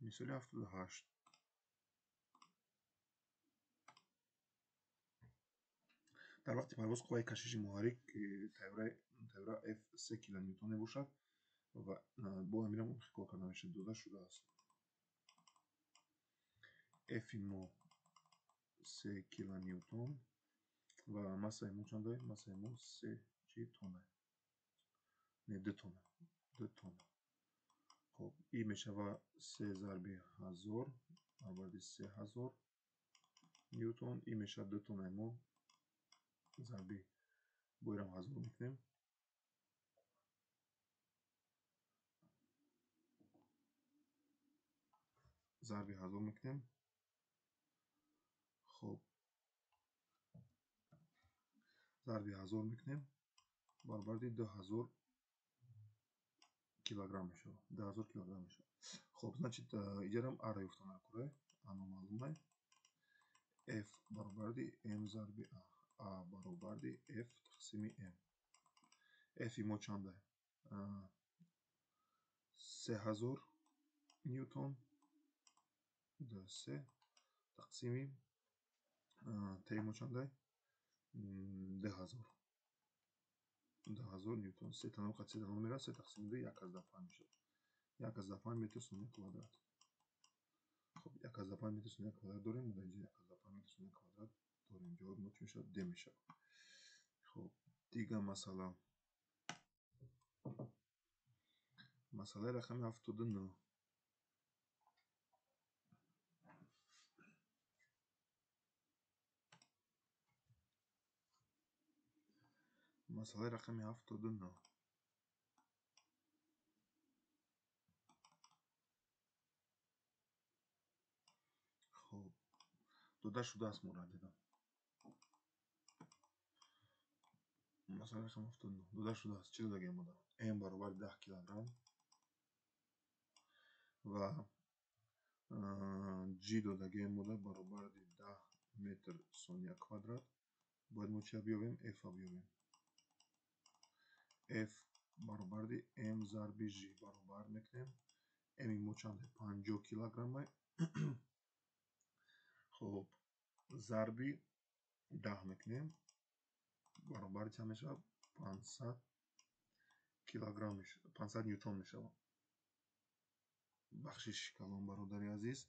Мисоли 78. Дар вақти парвоз қувваи кашиши муҳаррик тайёра F 3 килоньютон мебошад ва бо ҳаминам кор карда мешавад. Дода шудааст. F мо 3 килоньютон ва массаи мо чанд? Массаи мо 3 чи тонна. Не, 2 тонна. 2 тонна. Хоб, и мешавад 3 зарби 1000 баробари 3000 ньютон, и мешавад 2 тоннаи мо зарби боирам 1000 мекунем. Зарби 1000 мекунем. Хоб, зарби 1000 мекунем баробари 2000 килограмм мешавад. 10000 килограмм мешавад. Хоб, значит, иҷарам А-ро ёфтан накунай. А номаълумай. F баробарди M зарби А. А баробарди F тақсими M. F-и мо чандай? 3000 ньютон 3 тақсими Т мо чандай? 10000. 10000 ньютон. Се таном қад се таном мерад, се тақсими 2 1,5 мешавад. 1,5 метр сония квадрат. Хоб, 1,5 метр сония квадрат дорем, мо дар инҷа 1,5 метр сония квадрат дорем. Ҷавоби мо чӣ мешавад? Д мешавад. Хоб, дигар масъала. Масъалаи рақами 79. Масъалаи рақами 79. Хоб, дода шудааст мурадида. Масъалаи рақами 79 дода шудааст. Чӣ додагиам буда? М баробари 10 килограмм ва G додагиам буда баробари 10 метр сония квадрат. Бояд мо чиа биёбем? F-а биёбем. F баробари M зарби G баробар мекунем. M-и мо чанд? 50 килограмм. Хоб, зарби 10 мекунем. Баробари чанд мешавад? 500 килограмм мешавад, 500 ньютон мешавад. Бахшиш калом бародари азиз,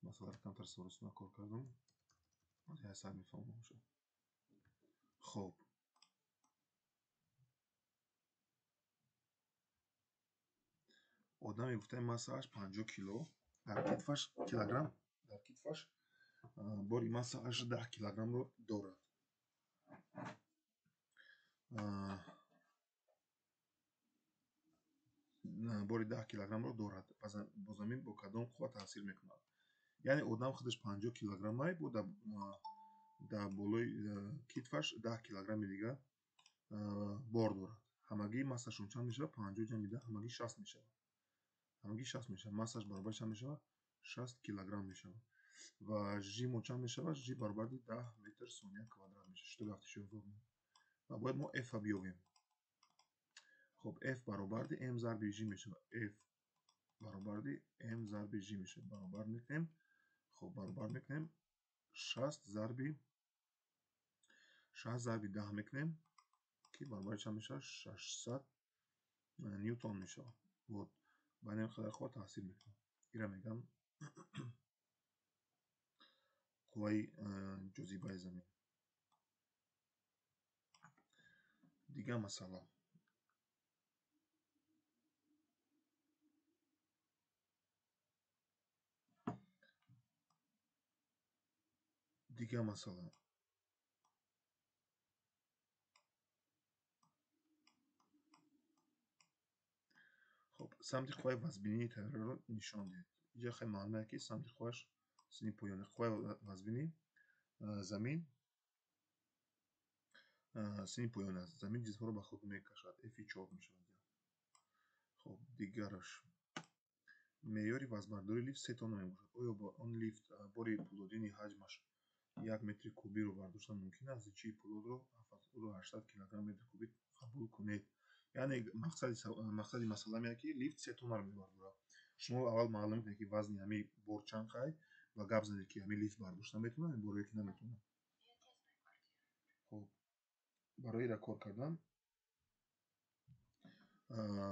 масъаларо камтар соросима кор кардам. Я сар мефаҳмам шуд. Хоб, одаме гуфтаи массааш 50 кило, дар китфаш килограмм, дар китфаш бори массааш 10 килограммро дорад. Бори 10 килограммро дорад. Бо замин бо кадом қувва таъсир мекунад? Яъне одам худаш 50 килограммай, бо дар болои китфаш 10 килограмми дигар бор дорад. Ҳамагии массашон чанд мешавад? 50 ҷамъи 10 ҳамагӣ 60 мешавад. Ҳамагӣ 60 мешавад. Массаш баробари чанд мешавад? 60 килограмм мешавад. Ва Ж мо чанд мешавад? Ж баробари 10 метр сония квадрат мешавад. Шуто гафти шумо. Ва бояд мо F-а биёбем. Хоб, F баробарди M зарби G мешавад. F баробарди M зарби G мешавад. Баробар мекунем. Хоб, баробар мекунем. 60 зарби 10 мекунем, ки баробари чанд мешавад? 600 ньютон мешавад. Вот, ба ин қадар қувва таъсир мекунад. Ира мегӯям қувваи ҷозибаи замин. Дигар масъала. Дигар масъала. Хоб, самти қувваи вазбинии тайёраро нишон диҳед. Инҷа хеле маълум аст, ки самти қувваш сини поёни қувваи вазбинии замин сини поён аст. Замин ҷисмҳоро ба худ мекашад. F4 мешавад. Хоб, дигараш. Меъёри вазнбардори лифт 3 тонна мебошад. Оё бо он лифт бори пӯлодини ҳаҷмаш 1 метри кубиро бардоштан мумкин аст? Зичии пӯлодро 7800 килограмм метри кубӣ қабул кунед. Яъне мақсади масъала меяд, ки лифт 3 тоннаро мебардорад. Шумо аввал маълум мекунед, ки вазни ҳамин бор чанд қай ва гап занед, ки ҳамин лифт бардошта метавонад, ин боро ки наметавонад. Хоб, барои ира кор кардан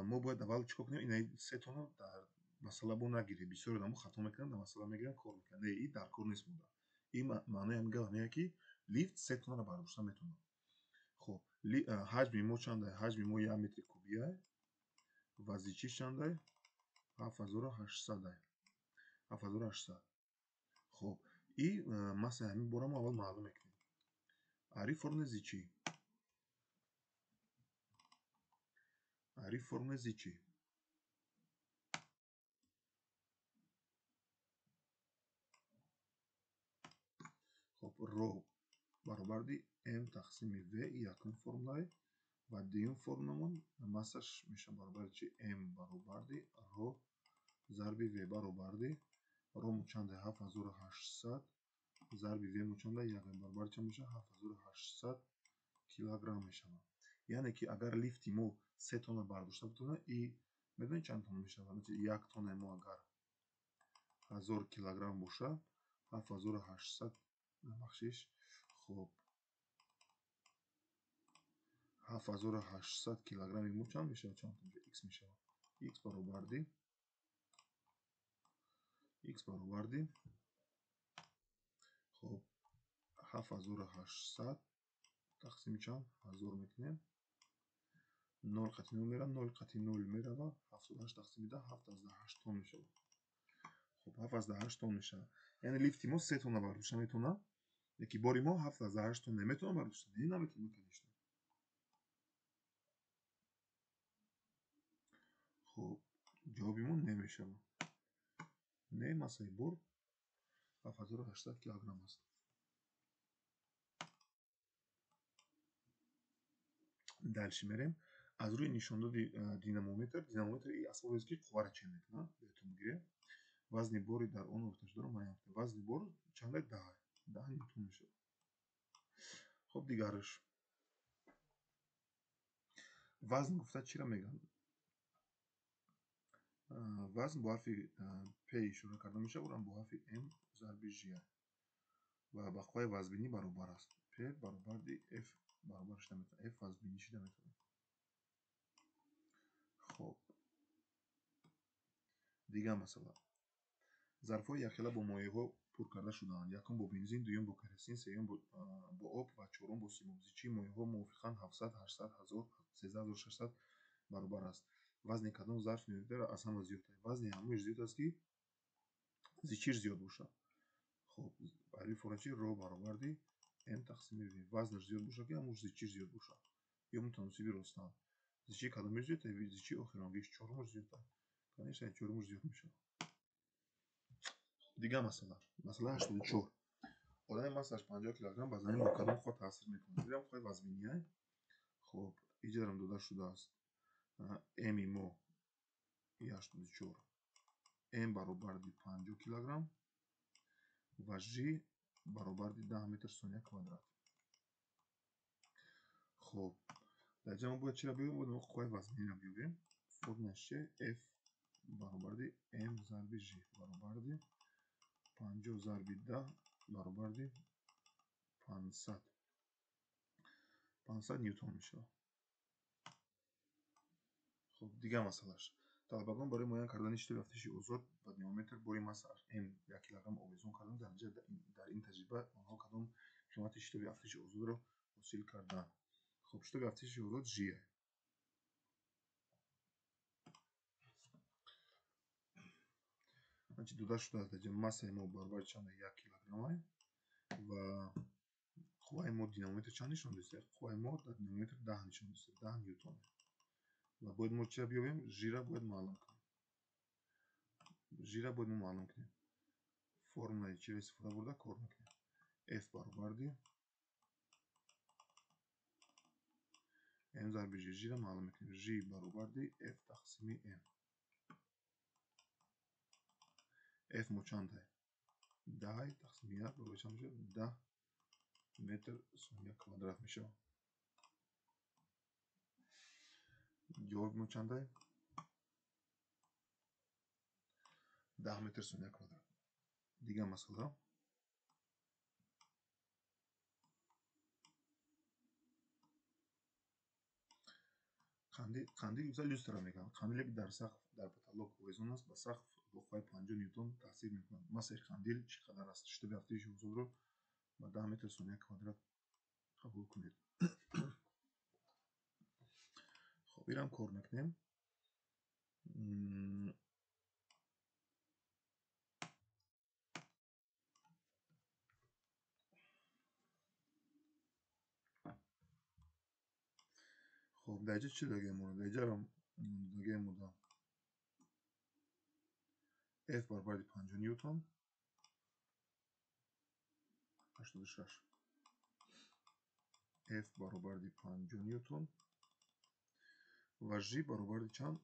мо бояд аввал чӣ кор кунем? Ина 3 тонна дар масъала бо нагирем. Бисёр одамо хато мекунанд, дар масъала мегиранд, кор мекунанд. Не, ин дар кор нест монда. Ин маънои ҳамин гап ҳамин, ки лифт 3 тоннаро бардошта метавонад. Хоб, ҳаҷми мо чанд? Ҳаҷми мо 1 метри кубия ва зичиш чанд? 7800. 7800. Хоб, и массаи ҳамин бора мо аввал маълум мекунем. Ари формулаи зичӣ. Ари формулаи зичӣ. Хоб, ро баробарди М тақсими В якум формулаи Ва дуюм формуламон массаш мешавад баробари чи? М баробарди ро зарби В баробарди ро мучанда 7800 зарби В мучанда 1 баробари чанд мешавад? 7800 килограмм мешавад. Яъне ки агар лифти мо 3 тонна бардошта битавонад, и медонед чанд тонна мешавад? 1 тоннаи мо агар 1000 килограмм бошад, 7800 бахшиш, хоб 7800 килограмми мо чанд мешавад? Чанд тонна? Х мешавад. Х баробарди хоб 7800 тақсими чанд? 1000 мекунем. 0 қати 0 меравад, 0 қати 0 меравад, 78 тақсими 10, 7,8 тонна мешавад. Хоб 7,8 тонна мешавад. Яъне лифти мо 3 тонна бардошта метавонад, лекин бори мо 7,8 тонна наметавонад бардошта. Не, наметавонад, конечно. Хоб ҷавоби мо намешавад. Не, массаи бор 7800 килограмм аст. Дальше мерем. Аз рӯи нишондоди динамометр, динамометр асбобест ки қувваро чен мекунад, беҳтар мегирем. Вазни бори дар он робиташударо муайян кунем. Вазни бор чанд? 10. 10 ньютон мешавад. Хоб дигараш. Вазн гуфта чиро мегӯянд? Вазн бо ҳарфи P ишора карда мешавад, урам бо ҳарфи M зарби Ж ва ба қувваи вазбинӣ баробар аст. P баробарди F баробар шуда метавонад. F вазбинӣ шуда метавонад. Хоб дигар масъала. Зарфҳои якхела бо моеъҳо пур карда шудаанд. Якум бо бензин, дуюм бо керосин, сеюм бо об ва чорум бо симоб. Зичии моеъҳо мувофиқан 700, 800, 1000, 13600 баробар аст. Вазни кадом зарф аз ҳама зиёд аст? Вазни ҳамааш зиёд аст ки зичиш зиёд бошад. Хоб барои формула чи? Ро баробарди М тақсими В. Вазнаш зиёд бошад ки ҳамуш зичиш зиёд бошад. Ё мутаносиби ростанд. Зичии кадомаш зиёд аст? Зичии охиронгиш чорумаш зиёд аст. Конечно, чорумаш зиёд мешавад. Дигар масъала. Масъала 84. Одами массаш 50 килограмм ба замин бо кадом қувва таъсир мекунад? Инам қувваи вазбинӣ. Хоб иҷарам дода шудааст. М-и мо 84. М баробарди 50 килограмм ва Ж баробарди 10 метр сония квадрат. Хоб дар ҷа мо бояд чиро биёбем? Бояд мо қувваи вазбиниро биёбем. Формулаш чи? F баробарди М зарби Ж баробарди 50 зарби 10 баробарди 500. 500 ньютон мешавад. Хоб дигар масъалаш. Талабагон барои муайян кардани шитоби афтиши озод ба динамометр бори масса М 1 килограмм овезон карданд. Дар натиҷа дар ин таҷриба онҳо кадом қимати шитоби афтиши озодро ҳосил карданд? Хоб шитоби афтиши озод Ж. Значит, дода шудааст дар массаи мо баробари чанд? 1 килограмм ва қувваи мо динамометр чанд нишон додааст? Қувваи мо дар динамометр 10 нишон додааст, 10 ньютон. Ва бояд мо чиро биёбем? Ж-ро бояд маълум кунем. Ж-ро бояд мо маълум кунем. Формулаи чиро истифода бурда кор мекунем. F баробарди М зарби Ж. Ж-ро маълум мекунем. Ж баробарди F тақсими М. F мо чанд? 10 тақсими 1 баробари чанд мешавад? 10 метр сония квадрат мешавад. Ҷавоби мо чанд? 10 метр сония квадрат. Дигар масъала. Қандил гуфта люстра мегӯянд. Қандиле ки дар сақф дар потолок овезон аст, ба сақф бо қувваи 50 ньютон таъсир мекунад. Массаи қандил чӣ қадар аст? Шитоби афтиши озодро ба 10 метр сония квадрат қабул кунед. Хоб инам кор мекунем. Хоб дар ҷа чӣ дагем мо? Дар ҷаро дагем мо F баробари 50 ньютон 86. F баробари 50 ньютон Ва Ж баробари чанд?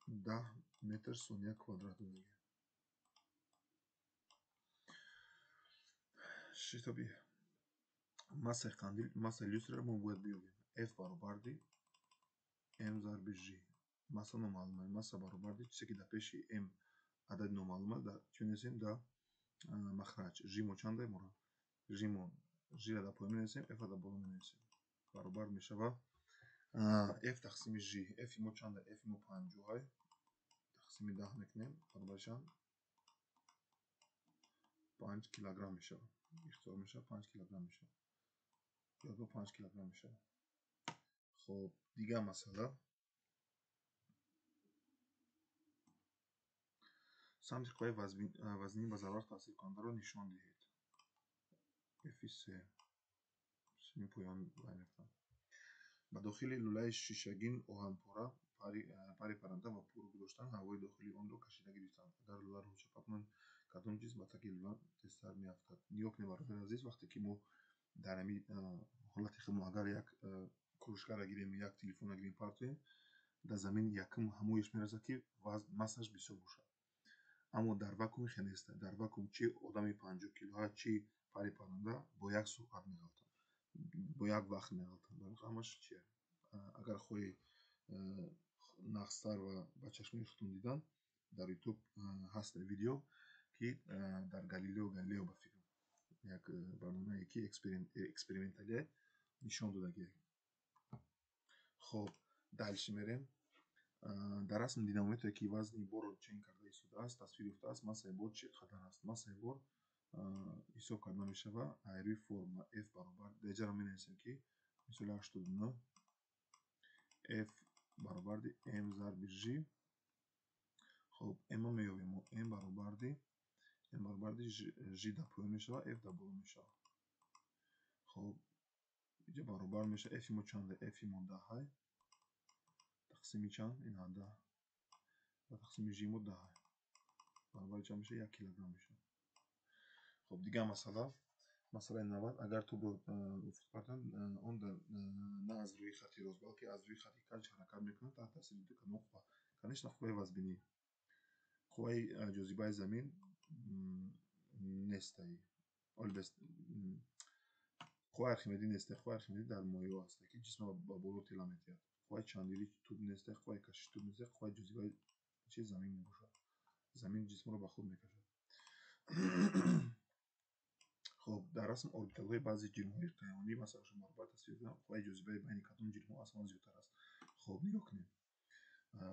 10 метр сония квадрат додагӣ. Шитоби массаи қандил, массаи люстраро мо бояд биёбем. F баробарди M зарби Ж. Масса номаълума. Масса баробарди чизе ки дар пеши M адади номаълума, дар чӣ менависем? Дар махраҷ. Ж мо чанда мора? Ж мо Ж-ро дар поён менависем, F-ро дар боло менависем. Баробар мешавад F тақсими Ж. F мо чанда? F мо 50 тақсими 10 мекунем, баробар чанд? 5 килограмм мешавад. Ихтисор мешавад 5 килограмм мешавад. Ё 5 килограмм мешавад. Хоб, дигар масъала. Самти қувваи вазнӣ ба зарбаҳо таъсиркунандаро нишон диҳед. F3 сими поён вай мекунам. Ба дохили лӯлаи шишагин оҳанпора пари парранда ва пур гузоштан ҳавои дохили онро кашида гирифтанд. Агар лӯларо чапа кунанд, кадом ҷисм ба таги лӯла тезтар меафтад? Нигоҳ кунед, бародари азиз, вақте ки мо дар ҳамин ҳолати худмо агар як кружкаро гирем, як телефонро гирем, партоем, дар замин якум ҳамоиш мерасад, ки массаш бисёр бошад. Аммо дар вакууми хел нест. Дар вакуум чи одами 50 килоа, чи пари парранда бо як суръат меғалтанд, бо як вақт меғалтанд. Ҳамаш чия? Агар хоҳӣ нақстар ва ба чашмои худтон дидан, дар YouTube ҳаст видео, ки дар Галилео Галилео ба фикр як барномае ки эксперименталие нишон додагие. Хоб, дальше мерем. Дар расм динамометре ки вазни борро чен карда истодааст, тасвир ёфтааст. Массаи бор чӣ қадар аст? Массаи бор ҳисоб карда мешавад рӯи формула F баробар, деҷаро менависем ки мисоли 89 F баробарди M зарби Ж. Хоб, M-ро меёбем мо. M баробарди Ж дар поён мешавад, F дар боло мешавад. Хоб, инҷа баробар мешавад. F мо чанд? F мо 10 тақсими чанд? Ин 10 ва тақсими Ж мо 10 баробари чанд мешавад? 1 килограмм мешавад. Хоб, дигар масъала, масъалаи 90. Агар тӯбро уфуқ партанд, он на аз рӯи хати рост, балки аз рӯи хати каҷ ҳаракат мекунад таҳти таъсири ду кадом қувва? Конечно, қувваи вазбинӣ. Қувваи ҷозибаи замин нестаи. Қувваи Архимедӣ нестаи. Қувваи Архимедӣ дар моеъ ҳаст, ки ҷисм ба боло тела метиҳад. Қувваи чандирии тӯб нестаи, қувваи кашиши тӯб нестаи, қувваи ҷозибаи чи замин мебошад. Замин ҷисмро ба худ мекашад. Хоб, дар расм орбиталҳои баъзе ҷирмҳои кайҳонӣ масалашон баробар тасвир шудаанд. Қувваи ҷозибаи байни кадом ҷирмҳо аз ҳама зиёдтар аст? Хоб, нигоҳ кунед.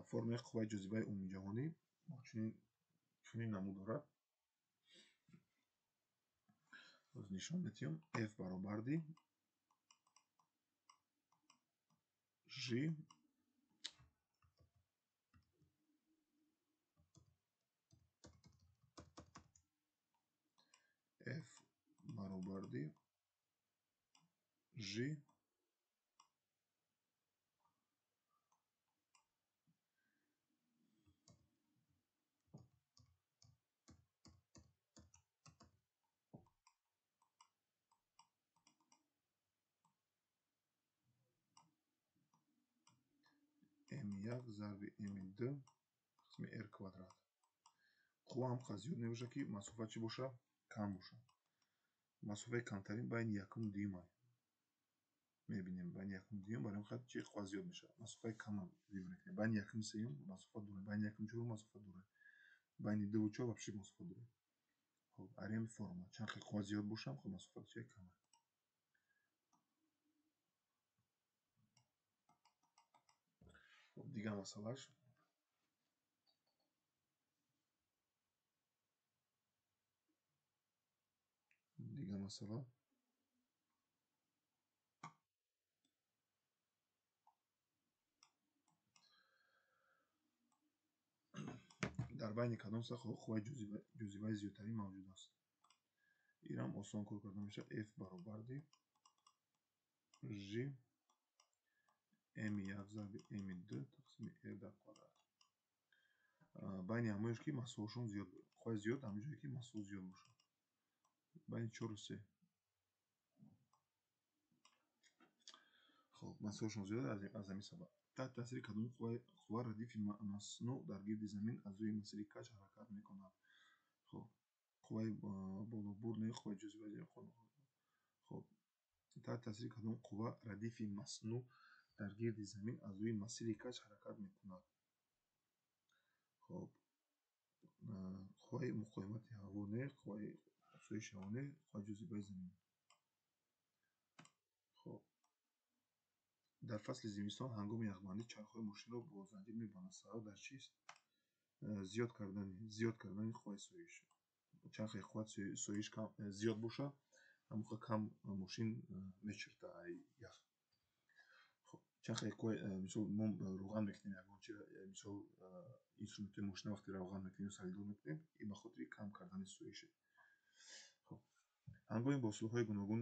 Формулаи қувваи ҷозибаи умумиҷаҳонӣ чунин намуд дорад. Боз нишон медиҳам. F баробарди Ж F баробарди Ж М1 зарби М2 қисми R квадрат. Қувва ҳам қадр зиёд мебошад, ки масофа чӣ бошад? Кам бошад. Масофаи камтарин байни якум дуюм ай. Мебинем байни якум дуюм, барои ҳамин чи қувва зиёд мешавад. Масофаи кам вибр мекунем. Байни якум сеюм масофа дур, байни якум чорум масофа дур, байни дуву чор вообще масофа дур. Хоб, арем формула. Чанд хел қувва зиёд бошам, хоб масофа чи кам. Хоб, дигар масъалаш. Дигар масъала. Дар байни кадом сахҳо қувваи ҷозибаи зиёдтарин мавҷуд аст? Инам осон кор карда мешавад. F баробарди Ж М1 зарби М2 тақсими R дар квадрат. Байни ҳамоеш ки массаҳошон зиёд, қувваи зиёд ҳамон ҷое ки массаҳо зиёд бошад. Байни 4 ва 3. Хоб, масоилшон зиёд аз ҳамин сабаб. Таҳти таъсири кадом қувва радифи маснӯъ дар гирди замин аз рӯи масири каҷ ҳаракат мекунад? Хоб, қувваи болобурд не, қувваи ҷозиба. Хоб, таҳти таъсири кадом қувва радифи маснӯъ дар гирди замин аз рӯи масири каҷ ҳаракат мекунад? Хоб, қувваи муқовимати ҳаво не, қувваи афзоиши ҳаво не, қувваи ҷозибаи замин. Хоб, дар фасли зимистон ҳангоми яхбандӣ чархҳои мошинро бо занҷир мебанданд. Сабаб дар чист? Зиёд кардани қувваи соиш. Чархи қувват соиш зиёд бошад, ҳамоқа кам мошин мечирта ях. Хоб, чархи қувваи, мисол мо равған мекунем ягон чиро, мисол инструментҳои мошина вақте равған мекунем, солидол мекунем, ин ба хотири кам кардани соише. Хоб, ҳангоми бо усулҳои гуногун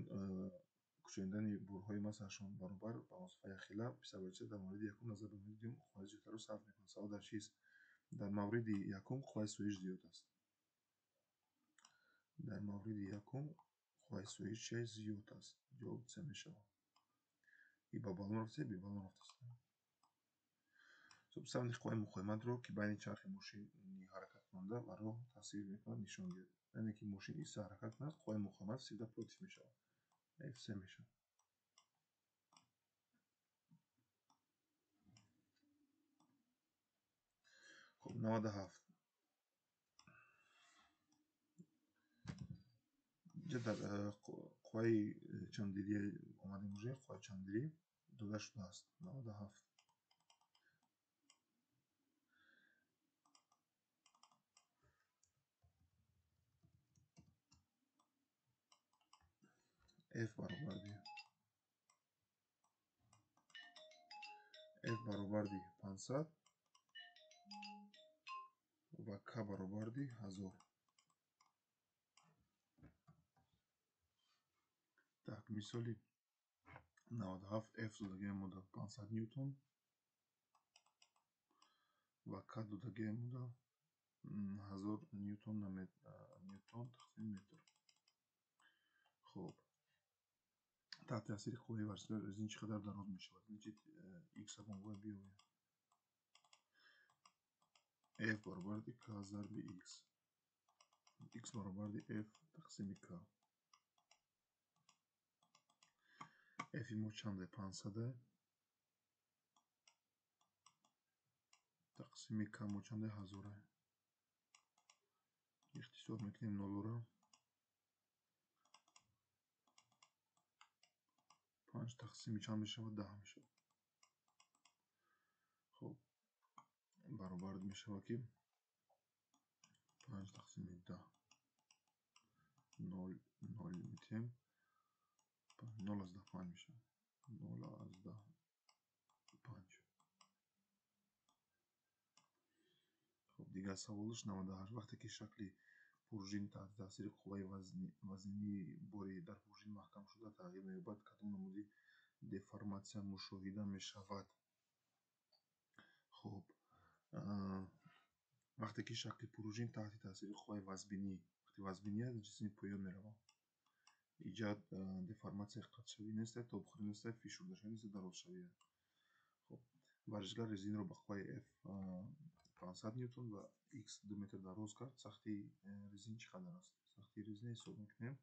кӯчонидани борҳои массашон баробар ба масофаи якхела, писарбача дар мавриди якум назар ба мавриди дуюм қувваи зиёдтарро сарф мекунад. Сабаб дар чист? Дар мавриди якум қувваи соиш зиёд аст. Дар мавриди якум қувваи соиш чӣ зиёд аст? Ҷавоб С мешавад. И ба балон рафта, би балон рафтааст. Самти қувваи муқовиматро, ки байни чархи мошини ҳаракаткунанда ва роҳ таъсир мекунад, нишон диҳед. Яъне ки мошин иса ҳаракат кунад, қувваи муқовимат всегда против мешавад. Fc мешавад. Хоб, 97. Инҷа дар қувваи чандирӣ омадем уже, қувваи чандирӣ дода шудааст. 97. F баробарди 500 ва K баробарди 1000. Так, мисоли 97 F додагиам мода 500 ньютон ва K додагиам мода 1000 ньютон на ньютон тақсим метр. Хоб, таҳти таъсири қувваи варзишгар резин чӣ қадар дароз мешавад? Значит, x мо бояд биёвем. F баробарди K зарби x. X баробарди F тақсими K. F мо чанде? 500 тақсими K мо чанде? 1000. Ихтисор мекунем нолро. 5 тақсими чанд мешавад? 10 мешавад. Хоб, баробар мешавад ки 5 тақсими 10 0 0 метем, 0 аз 10 5 мешавад. 0 аз 10 5. Хоб, дигар саволаш 98. Вақте ки шакли пружин таҳти таъсири қувваи вазнинии бори дар пружин маҳкам шуда тағйир меёбад, кадом намуди деформатсия мушоҳида мешавад? Хоб, вақте ки шакли пружин таҳти таъсири қувваи вазнинӣ, вақте вазнинӣ аст, ҷисми поён меравад. Иҷад деформатсияи қатшавӣ нест, тобхӯрӣ нест, фишурдашавӣ нест, дарозшавӣ. Хоб, варзишгар резинро ба қувваи F 500 ньютон ва x 2 метр дароз кард. Сахтии резин чӣ қадар аст? Сахтии резин ҳисоб мекунем.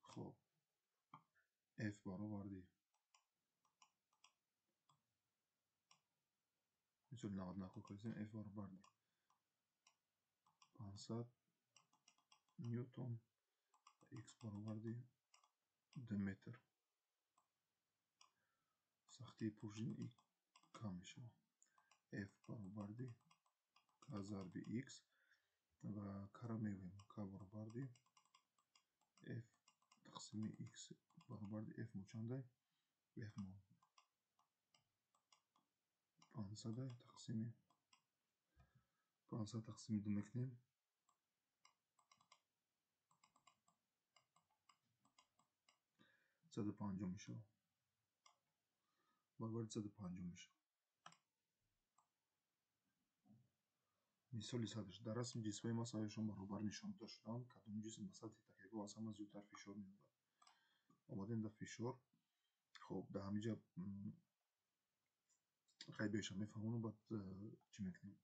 Хоб, F баробарди мисоли 99 кор кардем, F баробарди 500 ньютон x баробарди 2 метр. Сахтии пружин К мешавад. F баробарди К зарби X ва К-ро меёбем. К баробарди F тақсими X баробарди F мо чандай? F мо 500 тақсими 500 тақсими 2 мекунем. 150 мешавад. Баробари 150 мешавад. Мисоли 100. Дар расми ҷисмҳои массаҳояшон баробар нишон дода шудаанд. Кадом ҷисм ба сатҳи такягоҳ таги аз ҳама зиёдтар фишор меорад. Омадем дар фишор. Хоб, дар ҳаминҷа хай беша мефаҳмонам, баъд чӣ мекунем?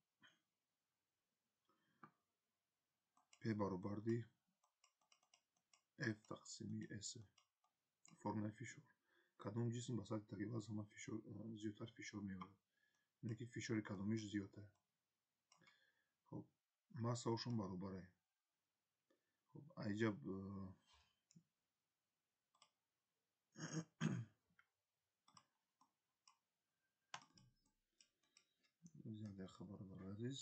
P баробарди F тақсими S, формулаи фишор. Кадом ҷисм ба сатҳи таги аз ҳама зиёдтар фишор меорад? Яъне ки фишори кадомиш зиёдтар. Хоб, массаошон баробаре. Хоб, айҷа як дақиқа, бародари азиз.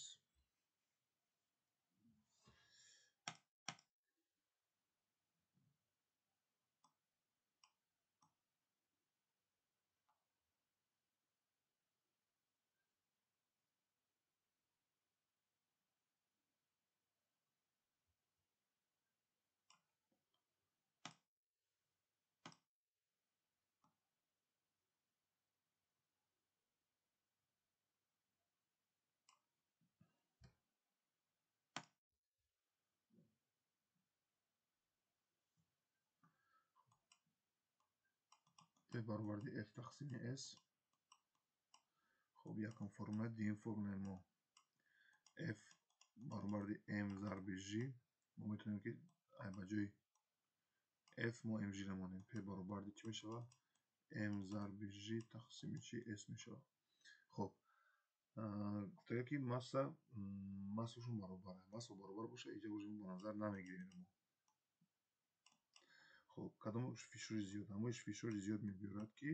P баробарди F тақсими S. Хоб, якум формула, дуюм формулаи мо F баробарди M зарби G. Мо метавонем ки ба ҷои F мо mg-ро монем. P баробарди чӣ мешавад? M зарби G тақсими чи S мешавад. Хоб, гуфтага ки массашон баробар аст. Масса баробар бошад, иҷа уже мо ба назар намегирем мо. Хоб, кадом фишори зиёд? Ҳамоиш фишори зиёд мебиёрад, ки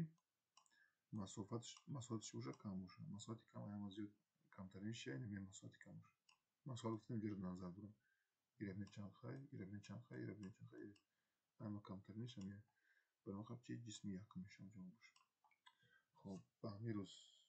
масоҳатиш бошад кам бошад. Масоҳати кам ҳама зиёд камтарин шия, яъне масоҳати кам бошад. Масоҳат гуфтем ҷоро назар дорам. Ирабне чанд хай, ирабне чанд хай, ирабне чанд хай, ҳама камтариниш ҳамин. Барои ҳам чи ҷисми якум мешавад ҷавоб бошад. Хоб, ба ҳамин рӯз.